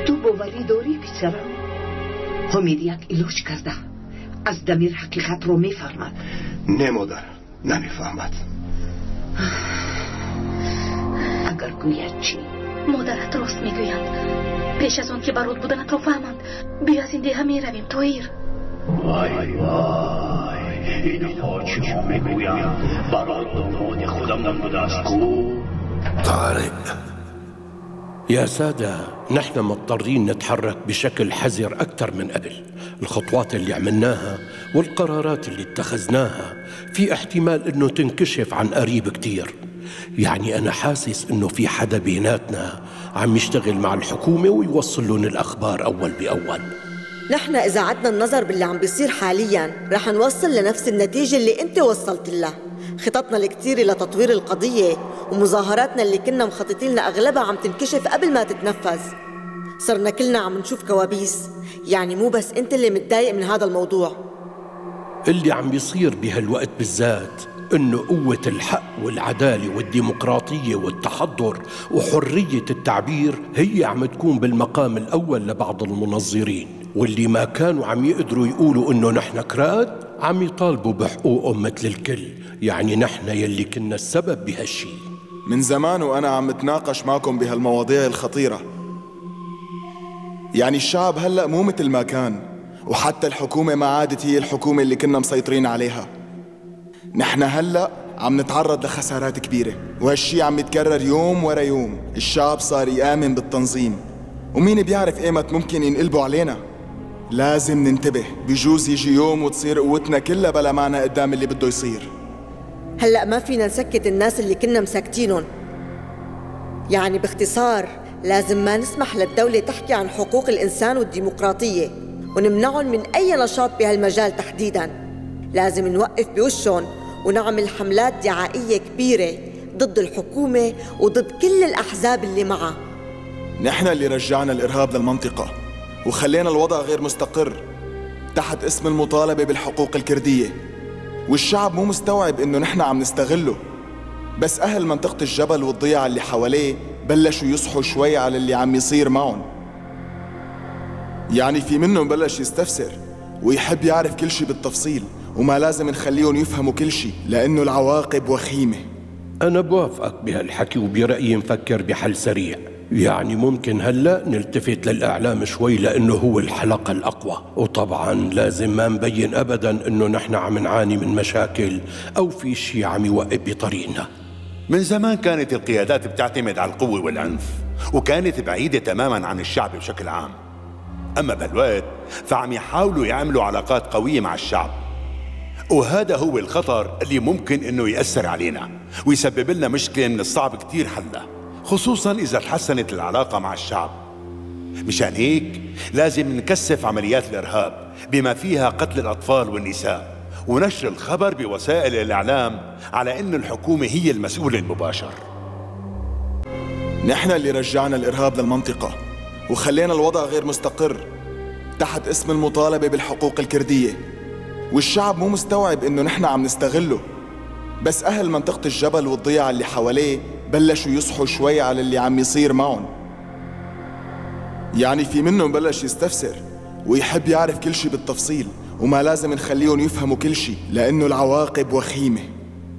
Speaker 8: Ту боварӣ дорӣ, писарам? Ҳомид як илоҷ карда аз Дамир ҳақиқатро мефаҳмад.
Speaker 9: Не, модар, намефаҳмад.
Speaker 8: Агар гӯяд чӣ?
Speaker 5: Модарат рост мегӯянд. Пеш аз он ки барот буданатро фаҳманд, биё аз ин деҳа меравем, Тоир.
Speaker 6: Вай вай, инҳо чиҳо мегӯянд? Барот домоди худамон будааст ку.
Speaker 17: طارق، يا سادة، نحن مضطرين نتحرك بشكل حذر أكثر من قبل. الخطوات اللي عملناها والقرارات اللي اتخذناها في احتمال أنه تنكشف عن قريب كتير. يعني أنا حاسس أنه في حدا بيناتنا عم يشتغل مع الحكومة ويوصل لهم الأخبار أول بأول.
Speaker 18: نحن إذا عدنا النظر باللي عم بيصير حالياً رح نوصل لنفس النتيجة اللي أنت وصلت لها. خططنا الكتيرة لتطوير القضية ومظاهراتنا اللي كنا مخططين لها أغلبها عم تنكشف قبل ما تتنفذ. صرنا كلنا عم نشوف كوابيس، يعني مو بس أنت اللي متضايق من هذا الموضوع.
Speaker 17: اللي عم بيصير بهالوقت بالذات إنه قوة الحق والعدالة والديمقراطية والتحضر وحرية التعبير هي عم تكون بالمقام الأول لبعض المنظرين، واللي ما كانوا عم يقدروا يقولوا إنه نحن كراد عم يطالبوا بحقوقهم مثل الكل. يعني نحن يلي كنا السبب بهالشي.
Speaker 19: من زمان وأنا عم اتناقش معكم بهالمواضيع الخطيرة. يعني الشعب هلأ مو مثل ما كان، وحتى الحكومة ما عادت هي الحكومة اللي كنا مسيطرين عليها. نحن هلأ عم نتعرض لخسارات كبيرة، وهالشي عم يتكرر يوم ورا يوم. الشعب صار يآمن بالتنظيم، ومين بيعرف ايمت ممكن ينقلبوا علينا. لازم ننتبه، بجوز يجي يوم وتصير قوتنا كلها بلا معنى قدام اللي بده يصير.
Speaker 18: هلأ ما فينا نسكت الناس اللي كنا مسكتينهم. يعني باختصار لازم ما نسمح للدولة تحكي عن حقوق الإنسان والديمقراطية ونمنعهم من أي نشاط بهالمجال تحديداً. لازم نوقف بوشهم ونعمل حملات دعائية كبيرة ضد الحكومة وضد كل الأحزاب اللي معها.
Speaker 19: نحن اللي رجعنا الإرهاب للمنطقة وخلينا الوضع غير مستقر تحت اسم المطالبة بالحقوق الكردية، والشعب مو مستوعب إنه نحن عم نستغله. بس أهل منطقة الجبل والضيعة اللي حواليه بلشوا يصحوا شوي على اللي عم يصير معهم. يعني في منهم بلش يستفسر ويحب يعرف كل شي بالتفصيل، وما لازم نخليهم يفهموا كل شي لأنه العواقب وخيمة.
Speaker 17: أنا بوافقك بهالحكي، وبرأيي نفكر بحل سريع. يعني ممكن هلأ نلتفت للإعلام شوي لأنه هو الحلقة الأقوى، وطبعاً لازم ما نبين أبداً أنه نحن عم نعاني من مشاكل أو في شي عم يوقف بطريقنا.
Speaker 20: من زمان كانت القيادات بتعتمد على القوة والعنف، وكانت بعيدة تماماً عن الشعب بشكل عام. أما بهالوقت فعم يحاولوا يعملوا علاقات قوية مع الشعب، وهذا هو الخطر اللي ممكن إنه يأثر علينا ويسبب لنا مشكلة من الصعب كتير حلها، خصوصاً إذا تحسنت العلاقة مع الشعب. مشان هيك لازم نكثف عمليات الإرهاب بما فيها قتل الأطفال والنساء، ونشر الخبر بوسائل الإعلام على إنه الحكومة هي المسؤولة المباشر.
Speaker 19: نحن اللي رجعنا الإرهاب للمنطقة وخلينا الوضع غير مستقر تحت اسم المطالبة بالحقوق الكردية، والشعب مو مستوعب إنه نحن عم نستغله. بس أهل منطقة الجبل والضيعة اللي حواليه بلشوا يصحوا شوي على اللي عم يصير معهم. يعني في منهم بلش يستفسر ويحب يعرف كل شي بالتفصيل، وما لازم نخليهم يفهموا كل شي لأنه العواقب وخيمة.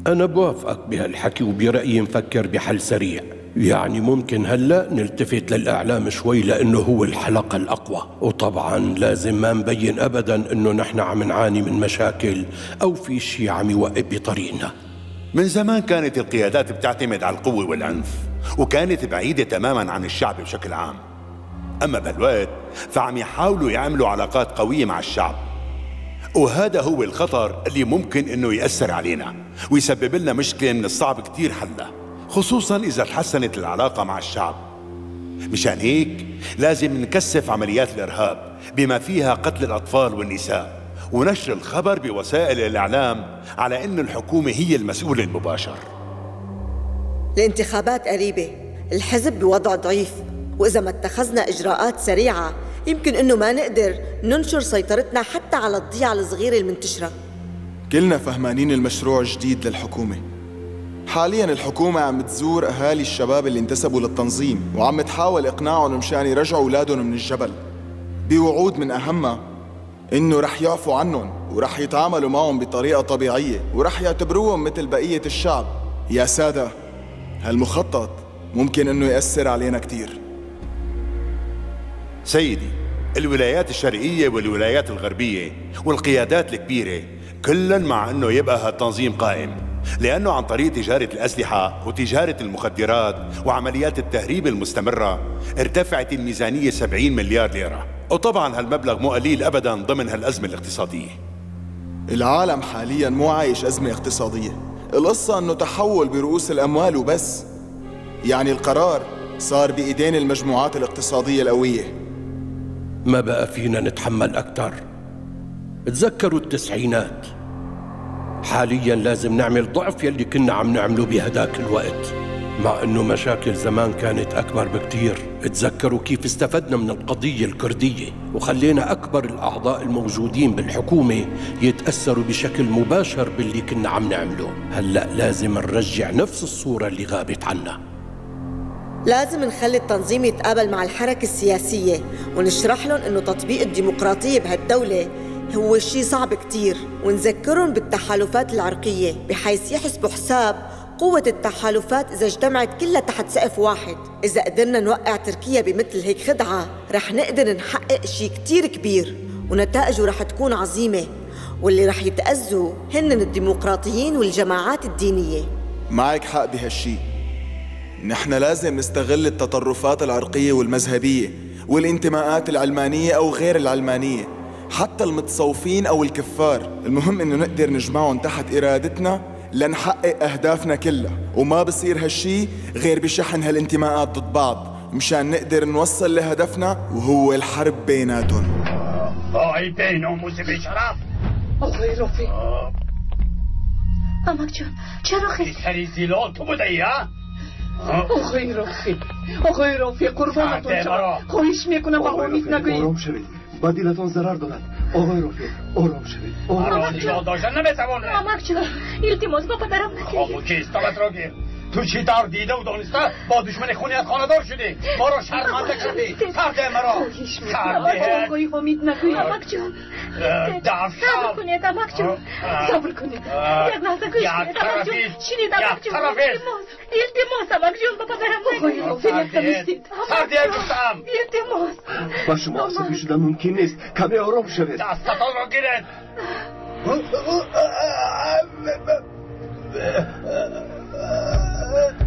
Speaker 17: أنا بوافقك بهالحكي، وبرأيي نفكر بحل سريع. يعني ممكن هلأ نلتفت للإعلام شوي لأنه هو الحلقة الأقوى، وطبعاً لازم ما نبين أبداً أنه نحن عم نعاني من مشاكل أو في شي عم يوقف بطريقنا.
Speaker 20: من زمان كانت القيادات بتعتمد على القوة والعنف، وكانت بعيدة تماماً عن الشعب بشكل عام. أما بهالوقت فعم يحاولوا يعملوا علاقات قوية مع الشعب، وهذا هو الخطر اللي ممكن إنه يأثر علينا ويسبب لنا مشكلة من الصعب كتير حلها، خصوصاً إذا تحسنت العلاقة مع الشعب. مشان هيك لازم نكثف عمليات الإرهاب بما فيها قتل الأطفال والنساء، ونشر الخبر بوسائل الإعلام على إنه الحكومة هي المسؤولة المباشر.
Speaker 18: الانتخابات قريبة، الحزب بوضع ضعيف، وإذا ما اتخذنا إجراءات سريعة يمكن إنه ما نقدر ننشر سيطرتنا حتى على الضيعة الصغيرة المنتشرة.
Speaker 19: كلنا فهمانين المشروع الجديد للحكومة. حالياً الحكومة عم تزور أهالي الشباب اللي انتسبوا للتنظيم وعم تحاول إقناعهم مشان يرجعوا أولادهم من الجبل، بوعود من أهمها إنه رح يعفوا عنهم ورح يتعاملوا معهم بطريقة طبيعية ورح يعتبروهم مثل بقية الشعب. يا سادة، هالمخطط ممكن إنه يأثر علينا كتير.
Speaker 20: سيدي، الولايات الشرقية والولايات الغربية والقيادات الكبيرة كلن مع إنه يبقى هالتنظيم قائم، لأنه عن طريق تجارة الأسلحة وتجارة المخدرات وعمليات التهريب المستمرة ارتفعت الميزانية 70 مليار ليرة، وطبعاً هالمبلغ مو قليل أبداً ضمن هالأزمة الاقتصادية.
Speaker 19: العالم حالياً مو عايش أزمة اقتصادية، القصة أنه تحول برؤوس الأموال وبس. يعني القرار صار بإيدين المجموعات الاقتصادية القوية.
Speaker 17: ما بقى فينا نتحمل أكثر. تذكروا التسعينات. حالياً لازم نعمل ضعف يلي كنا عم نعمله بهداك الوقت، مع أنه مشاكل زمان كانت أكبر بكتير. تذكروا كيف استفدنا من القضية الكردية وخلينا أكبر الأعضاء الموجودين بالحكومة يتأثروا بشكل مباشر باللي كنا عم نعمله. هلأ لازم نرجع نفس الصورة اللي غابت عنا.
Speaker 18: لازم نخلي التنظيم يتقابل مع الحركة السياسية ونشرح لهم أنه تطبيق الديمقراطية بهالدولة هو شيء صعب كتير، ونذكرهم بالتحالفات العرقية بحيث يحسبوا حساب قوة التحالفات إذا اجتمعت كلها تحت سقف واحد. إذا قدرنا نوقع تركيا بمثل هيك خدعة رح نقدر نحقق شيء كتير كبير ونتائجه رح تكون عظيمة، واللي رح يتأذوا هن الديمقراطيين والجماعات الدينية.
Speaker 19: معك حق بهالشي. نحن لازم نستغل التطرفات العرقية والمذهبية والانتماءات العلمانية أو غير العلمانية، حتى المتصوفين أو الكفار. المهم إنه نقدر نجمعهم تحت إرادتنا لنحقق أهدافنا كلها، وما بصير هالشي غير بشحن هالانتماءات ضد بعض مشان نقدر نوصل لهدفنا وهو الحرب بيناتهم.
Speaker 8: آقای رفیق.
Speaker 5: امک جان چرا خیلی
Speaker 6: سری زیلال تو بوده ای ها؟
Speaker 8: آقای رفیق، آقای رفیق قربانتون شوم، خواهش میکنم به امید نگویید.
Speaker 9: آرام شوید، با دلتان ضرر دارد. آقای رفیق آرام شوید.
Speaker 6: مرا نگاه داشتن نمیتوانم.
Speaker 5: امک جان التماس با پدرم نکنید.
Speaker 6: خاموشی استابت را گیر. تو چی طور دیده و دانسته با دشمن خونیت خانه‌دار شدی؟ ما را شرمنده کردی. سرده مرا.
Speaker 8: سرده. آقای امید نگویید.
Speaker 5: امک جان صبر کنید. امک جان صبر کنید. یک لحظه گوش کنید. امک جان شنید. امک جان التماس امک جان با پدرم نگویید.
Speaker 8: آقای رفیق یک دم
Speaker 6: سرده گفتم.
Speaker 5: التماس.
Speaker 9: با شما عصبی شدن ممکن نیست. کمی آرام شوید.
Speaker 6: دستتان را گیرید.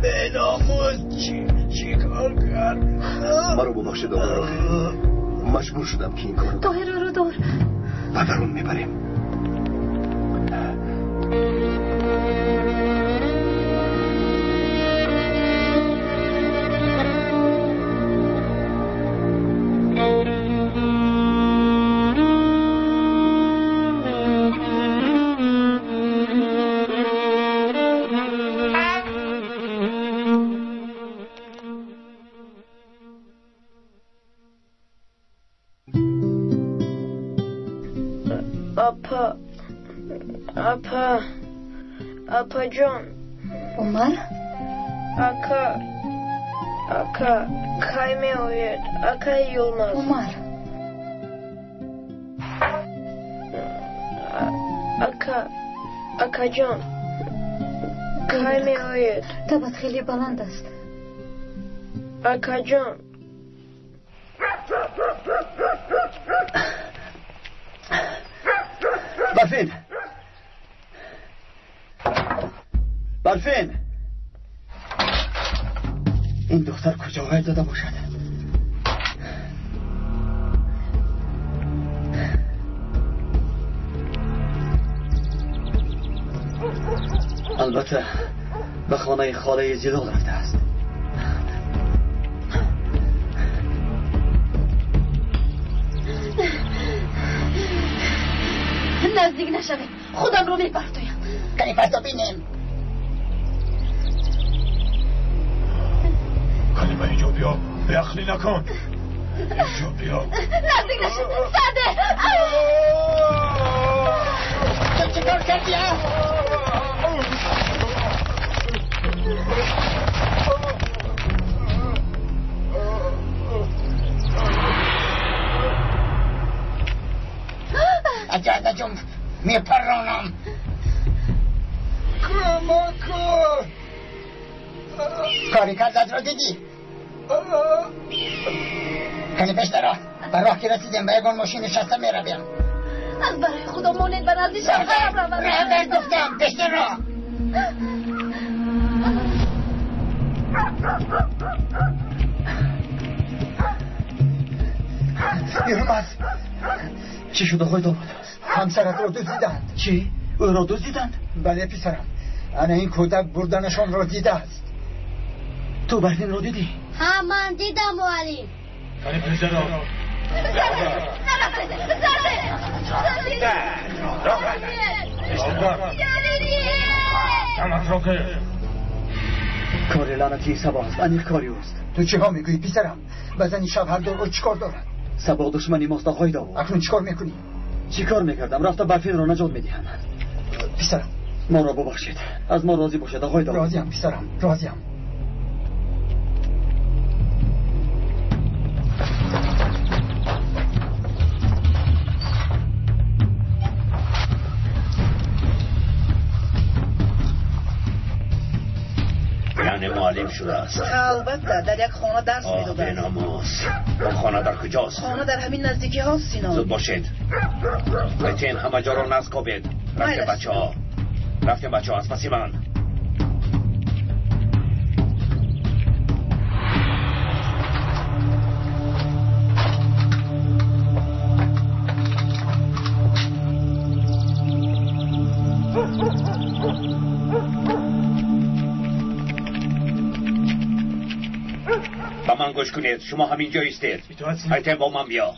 Speaker 6: به ناموس چی کار کرد؟
Speaker 9: مرا ببخشید آقای رفیق، مجبور شدم که این کارو.
Speaker 5: طاهره رو دار
Speaker 9: و درون میبریم.
Speaker 13: Апа, апаҷон.
Speaker 5: Умар?
Speaker 13: Ака, ака, кай меояд? Акаи Юлмаз.
Speaker 5: Умар.
Speaker 13: Ака, акаҷон, кай меояд?
Speaker 5: Табат хеле баланд аст.
Speaker 13: Акаҷон.
Speaker 1: برفین، برفین، این دختر کجا غیر داده باشد؟ البته به خانه خاله زیلال رفته است.
Speaker 5: نزدیک نشوید، خودم رو میپرتویم.
Speaker 16: کنی پرتو بینیم.
Speaker 7: کنی به اینجا بیا، بیعقلی نکن.
Speaker 6: اینجا بیا.
Speaker 5: نزدیک نشو سرده.
Speaker 16: تو چه کار کردی؟ اگر نجم میپرانم. کمک کن. کاری کردت را دیدی؟ کنی پشترا به راه که رسیدیم به یگان ماشین نشسته میرویم.
Speaker 5: از برای خدا مانید به نزد شوهرم روم.
Speaker 16: رهبر گفتم پشترا. یلماز
Speaker 1: چی شد آقای داوود؟
Speaker 16: همسرت را دزدیدند.
Speaker 1: چی؟ او را دزدیدند؟
Speaker 16: بله پسرم، انا این کودک بردنشان را دیده است.
Speaker 1: تو برفین را دیدی؟
Speaker 21: ها من دیدم معلم.
Speaker 6: کنی پسرم.
Speaker 1: کار لعنتی سبا است، انیق کاری اوست.
Speaker 16: تو چه ها میگویی پسرم؟ بزنی شب دور او چیکار دارد؟
Speaker 1: سبا دشمنی ماست آقای داوود.
Speaker 16: اکنون چیکار میکنی؟
Speaker 1: چیکار میکردم؟ رفتم برفین را نجات میدهم.
Speaker 16: پسرم
Speaker 1: ما را ببخشید، از ما راضی باشد آقای داوود.
Speaker 16: راضیم پسرم، راضیم.
Speaker 12: یعنی معلم شده است.
Speaker 22: البته در یک خانه درس میدادند.
Speaker 12: بناموس. خانه در کجاست؟
Speaker 22: خانه در همین نزدیکی هاست سینا.
Speaker 12: زود باشید. ایتین همه جا را نزد کوبید. رفتیم بچه ها، رفتیم بچه ها، از پس من. با من گوش کنید، شما همینجا ایستید. ایتین با من بیا.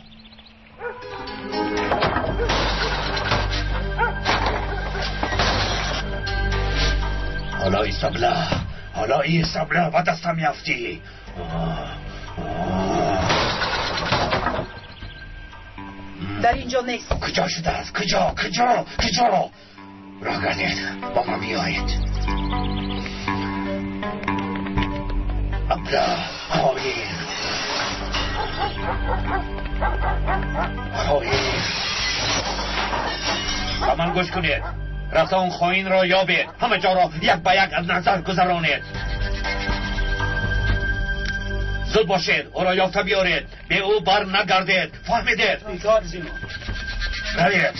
Speaker 12: حالا ای سبله، حالا ای سبله و دستم میافتی.
Speaker 22: در اینجا نیست.
Speaker 12: کجا شده است؟ کجا؟ کجا؟ کجا؟ راه گردید، با من بیایید. ابله، خواهیم خواهیم. با من گوش کنید. رفته اون خائن را یابید، همه جا را یک به یک از نظر گذرانید. زود باشید، او را یافته بیارید، به او بر نگردید، فهمیدید؟ روید.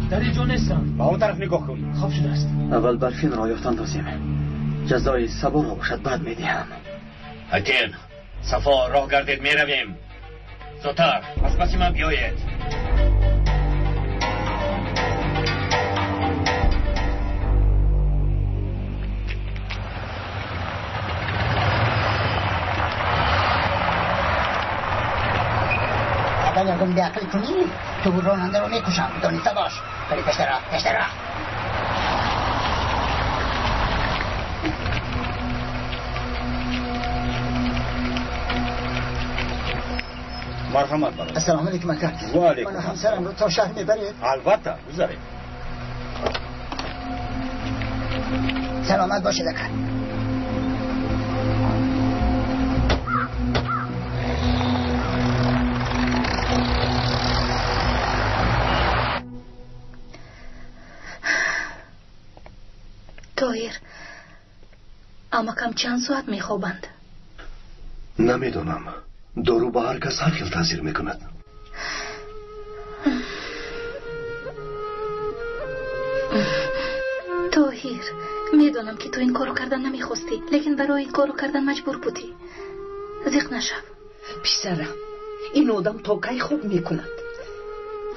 Speaker 2: در اینجا نیستم.
Speaker 3: به اون طرف نگاه کن.
Speaker 2: خواب شده است.
Speaker 1: اول برفین را یافتن لازم. جزای صبا را باشد بعد میدهم.
Speaker 12: ایتین صفا راه گردید، میرویم. زودتر از پس من بیایید.
Speaker 16: اگر یکم بیعقلی کنی تو راننده رو میکشم، دانسته باش. ولی پشت راه، پشت راه.
Speaker 3: مرحمت برادر.
Speaker 16: السلام علیکم اکا.
Speaker 3: و علیکم.
Speaker 16: من همسرم رو تا شهر میبرید؟
Speaker 3: البته گذارید.
Speaker 16: سلامت باشید اکا.
Speaker 5: тоҳир, амакам чанд соат мехобанд?
Speaker 9: Намедонам. Дору ба ҳар кас ҳар хел таъсир мекунад.
Speaker 5: Тоҳир, медонам ки ту ин корро кардан намехостӣ, лекин барои ин корро кардан маҷбур будӣ. Зиқ нашав.
Speaker 8: Писарам, ин одам то кай хоб мекунад?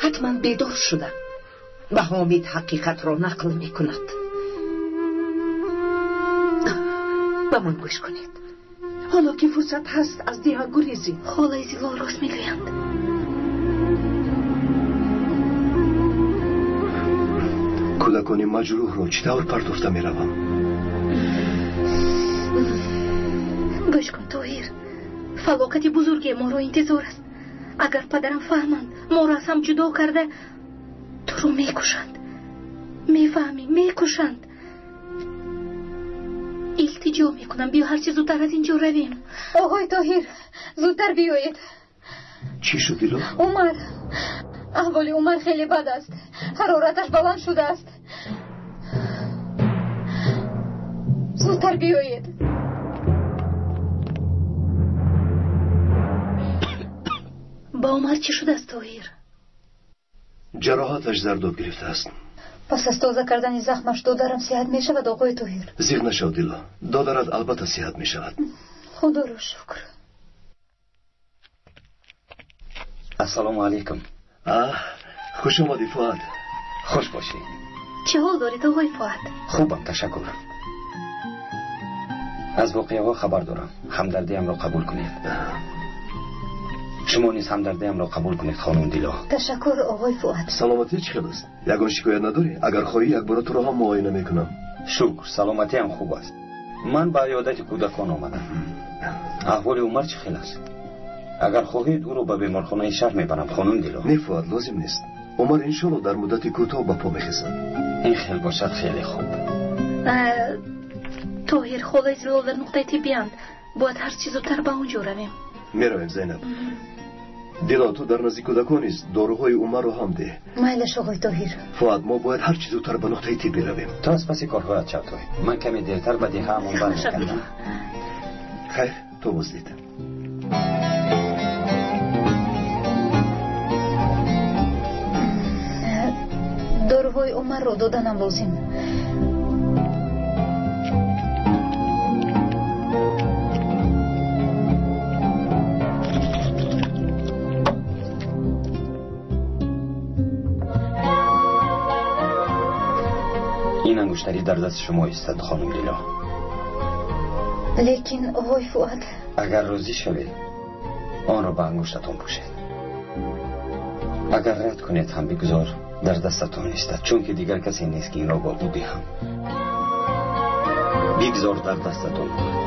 Speaker 8: Ҳатман бедор шуда ба Ҳомид ҳақиқатро нақл мекунад. Ба ман гӯш кунед. Ҳоло ки фурсат ҳаст аз деҳа гурезед.
Speaker 5: Холаи Зилол рост мегӯянд.
Speaker 9: Кӯдакони маҷрӯҳро чӣ тавр партофта меравам?
Speaker 5: Гӯш кун Тоҳир, фалокати бузурге моро интизор аст. Агар падарам фаҳманд, моро аз ҳам ҷудо карда туро мекушанд. Мефаҳмӣ, мекушанд. Илтиҷо мекунам, биё ҳарчи зудтар аз инҷо равем.
Speaker 15: Оғои Тоҳир, зудтар биёед.
Speaker 9: Чӣ шуд, Дило?
Speaker 15: Умар, аҳволи Умар хеле бад аст. Ҳарораташ баланд шудааст. Зудтар биёед.
Speaker 5: Ба Умар чӣ шудааст, Тоҳир?
Speaker 9: Ҷароҳаташ зардоб гирифтааст.
Speaker 15: Пас аз тоза кардани захмаш додарам сиҳат мешавад, оғои Тоҳир?
Speaker 9: Зиқ нашав, Дило. Додарат албатта сиҳат мешавад.
Speaker 15: Худоро шукр.
Speaker 4: Ассалому алайкум.
Speaker 9: Хуш омадӣ, Фуад.
Speaker 4: Хуш бошӣ.
Speaker 5: Чӣ ҳол доред, оғои Фуад?
Speaker 4: Хубам, ташаккур. Аз воқеаҳо хабар дорам. Ҳамдардиамро қабул кунед. Шумо низ ҳамдардиамро қабул кунед, хонум Дило.
Speaker 15: Ташаккур, оғои Фуад.
Speaker 9: Саломатӣ чӣ хел аст? Ягон шикоят надорӣ? Агар хоҳӣ, якбора туро ҳам муоина мекунам.
Speaker 4: Шукр, саломатиам хуб аст. Ман ба иёдати кӯдакон омадам. Аҳволи Умар чӣ хел аст? Агар хоҳед, ӯро ба беморхонаи шаҳр мебарам, хонум Дило.
Speaker 9: Не, Фуад, лозим нест. Умар иншоалло дар муддати кӯтоҳ ба по мехезад.
Speaker 4: Ин хел бошад хеле хуб.
Speaker 5: Тоҳир, холаи Зилол дар нуқтаи тиббиянд. Бояд ҳарчи зудтар ба он ҷо равем.
Speaker 9: Меравем, Зайнаб. Дило, ту дар назди кӯдакон низ доруҳои Умарро ҳам деҳ.
Speaker 15: Майлаш, оғои Тоҳир.
Speaker 9: Фуад, мо бояд ҳарчи зудтар ба нуқтаи тиббӣ равем.
Speaker 4: Ту аз паси корҳоят шав, Тоҳир. Ман каме дертар ба деҳаамон бармегардам.
Speaker 9: Хайр, то боздид.
Speaker 15: Доруҳои Умарро доданам лозим.
Speaker 4: Ин ангуштарӣ дар дасти шумо истад, хонум Дило.
Speaker 15: Лекин, оғои Фуад,
Speaker 4: агар розӣ шавед, онро ба ангуштатон пӯшед. Агар рад кунед ҳам бигузор дар дастатон истад, чунки дигар касе нест, ки инро ба ӯ диҳам. Бигзор дар дастатон бошад.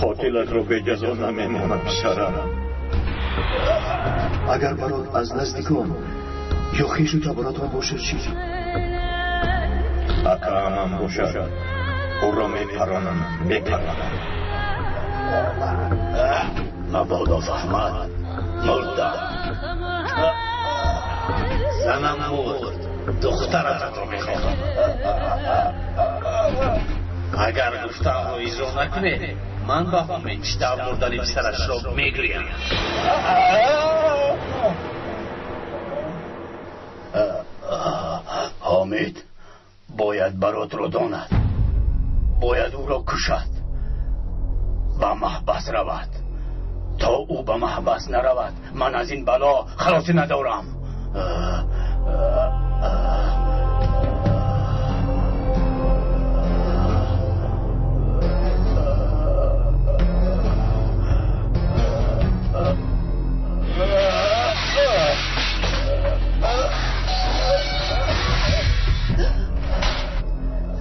Speaker 1: Қотилатро беҷазо намемонад, писарам.
Speaker 9: Агар барот аз наздикон ё хешу таборатон бошад, чӣ?
Speaker 1: Акаамам бошад, ӯро мепаронам, мепаронам.
Speaker 6: Мабодо фаҳмад, мурдам. Занам мурд, духтаратро мехоҳам. Агар гуфтаамро иҷро накунед, ман ба ҳомид чӣ тавр мурдани писарашро мегӯям. Ҳомид бояд баротро донад, бояд ӯро кушад, ба маҳбас равад. То ӯ ба маҳбас наравад, ман аз ин бало халосӣ надорам.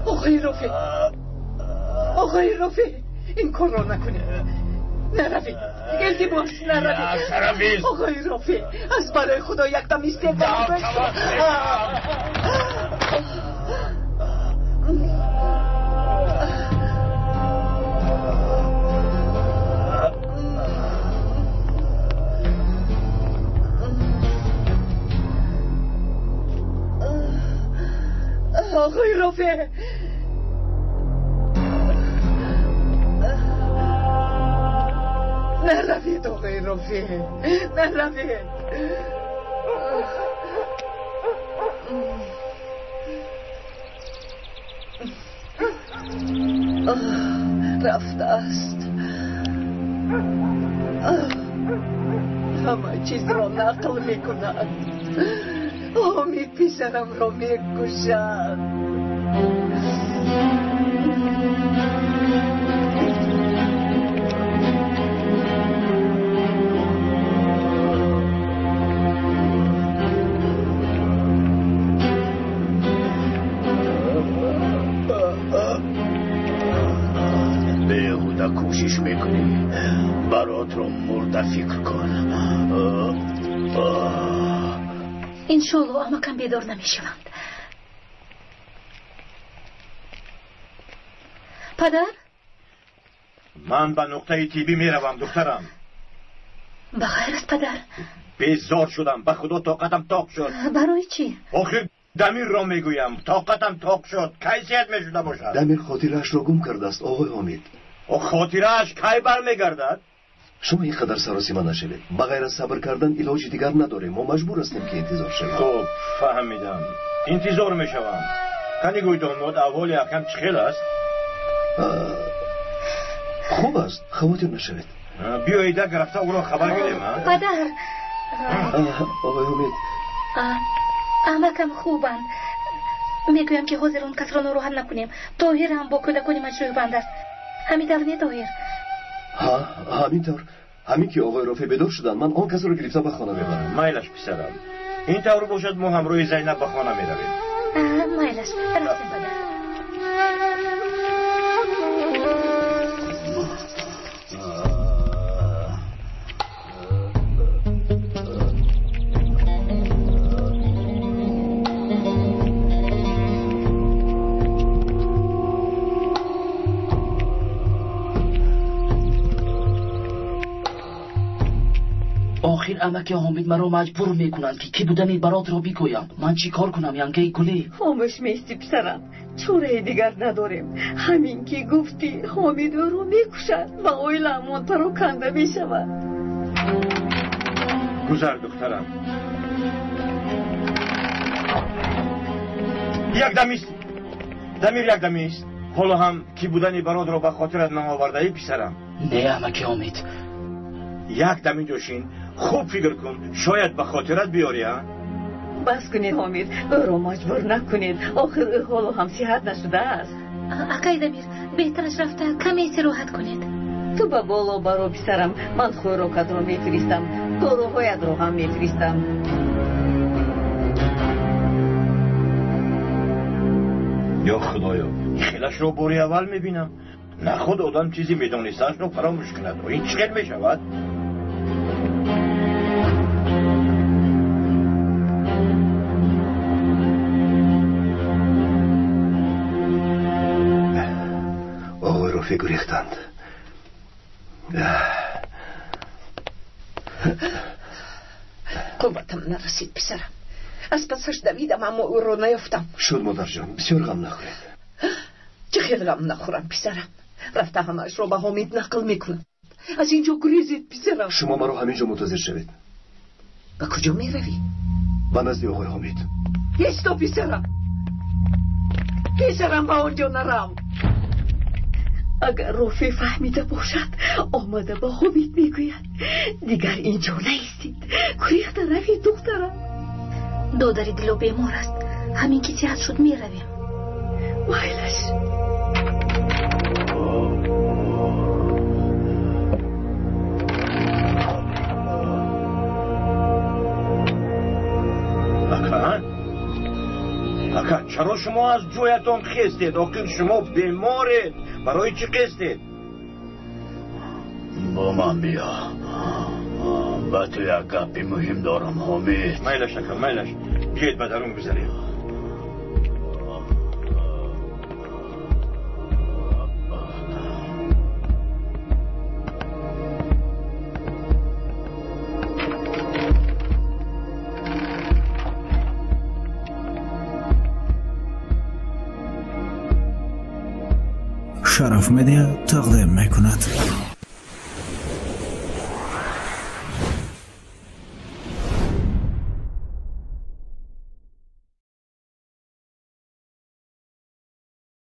Speaker 8: آقای رافع، آقای رافع، این کار را نکنید. نروید، التماس نروید. آقای رافع، از برای خدا یک دم استعفا. آقای رافع، نروید آقای رافع، نروید. رفته است. Ҳама чизро нақл мекунад. Ҳомид писарамро мекушад.
Speaker 6: Беҳуда кӯшиш мекунӣ. Баротро мурда фикр кун.
Speaker 5: Иншоалло амакам бедор намешаванд. Падар?
Speaker 1: Ман ба нуқтаи тиббӣ меравам, духтарам.
Speaker 5: Ба хайр аст, падар.
Speaker 1: Безор шудам, ба худо тоқатам тоқ шуд.
Speaker 5: Барои чӣ?
Speaker 1: Охир Дамирро мегӯям, тоқатам тоқ шуд. Кай сиҳат мешуда бошад?
Speaker 9: Дамир хотираашро гум кардааст, оғои Ҳомид.
Speaker 1: Хотирааш кай бармегардад?
Speaker 9: Шумо ин қадар саросима нашавед. Ба ғайр аз сабр кардан илоҷи дигар надорем. Мо маҷбур ҳастем ки интизор шавем.
Speaker 1: Хуб, фаҳмидам. Интизор мешавам. Кани гӯй домод, аҳволи акам чӣ хел аст?
Speaker 9: Хуб аст, хавотир нашавед.
Speaker 1: Биёед як рафта ӯро хабар гирем.
Speaker 5: Падар.
Speaker 9: Оғои Ҳомид.
Speaker 5: Амакам хубанд. Мегӯям ки ҳозир он касро нороҳат накунем. Тоҳир ҳам бо кӯдакони маҷрӯҳ банд аст. Ҳамин тавр не, Тоҳир?
Speaker 9: Ҳа, ҳамин тавр. Ҳамин ки оғои Рофеъ бедор шуданд, ман он касро гирифта ба хона мебарам.
Speaker 1: Майлаш, писарам. Ин тавр бошад, мо ҳамроҳи Зайнаб ба хона меравем.
Speaker 5: Майлаш, рафтем, падар.
Speaker 10: Охир амаки Ҳомид маро маҷбур мекунанд ки кӣ будани баротро бигӯям. Ман чӣ кор кунам, янгаи гулӣ?
Speaker 11: Хомӯш меисти, писарам. Чораи дигар надорем. Ҳамин ки гуфтӣ, Ҳомид ӯро мекушад ва оилаамон пароканда мешавад.
Speaker 1: Гузар, духтарам. Як дам ист. Дамир, як дам ист. Ҳоло ҳам кӣ будани баротро ба хотират наовардаӣ, писарам?
Speaker 10: Не, амаки Ҳомид.
Speaker 1: Як дам инҷо шин, хуб фикр кун, шояд ба хотират биёрӣ.
Speaker 11: Бас кунед, Ҳомид, ӯро маҷбур накунед. Охир ӯ ҳоло ҳам сиҳат нашудааст.
Speaker 5: Акай Дамир, беҳтараш рафта каме истироҳат кунед.
Speaker 11: Ту ба боло баро, писарам. Ман хӯрокатро мефиристам, доруҳоятро ҳам мефиристам.
Speaker 1: Ё худоё, хелашро бори аввал мебинам. Наход одам чизе медонистаашро фаромӯш кунад. Ин чӣ хел мешавад?
Speaker 9: Оғои Рофеъ гурехтанд.
Speaker 8: Қувватам нарасид, писарам. Аз пасаш давидам, аммо ӯро наёфтам.
Speaker 9: Шуд, модарҷон, бисёр ғам нахӯред.
Speaker 8: Чӣ хел ғам нахӯрам, писарам? Рафта ҳамаашро ба Ҳомид нақл мекунам. Аз ин ҷо гурезед, писарам.
Speaker 9: Шумо маро ҳамин ҷо мунтазир шавед.
Speaker 8: Ба куҷо меравӣ?
Speaker 9: Ба назди оғои Ҳомид.
Speaker 8: Исто, писарам. Писарам, ба он ҷо нарав.
Speaker 11: Агар Рофеъ фаҳмида бошад, омада ба Ҳомид мегӯяд. Дигар ин ҷо наистед. Гурехта равед, духтарам.
Speaker 5: Додари Дило бемор аст. Ҳамин ки сиҳат шуд, меравем.
Speaker 11: Майлаш.
Speaker 1: Ака, чаро шумо аз ҷоятон хестед? Охир шумо беморед. Барои чӣ хестед?
Speaker 6: Бо ман биё. Ба ту як гапи муҳим дорам, Ҳомид.
Speaker 1: Майлаш, ака, майлаш. Биёед ба дарун гузарем.
Speaker 14: Шараф Медиа тақдим мекунад.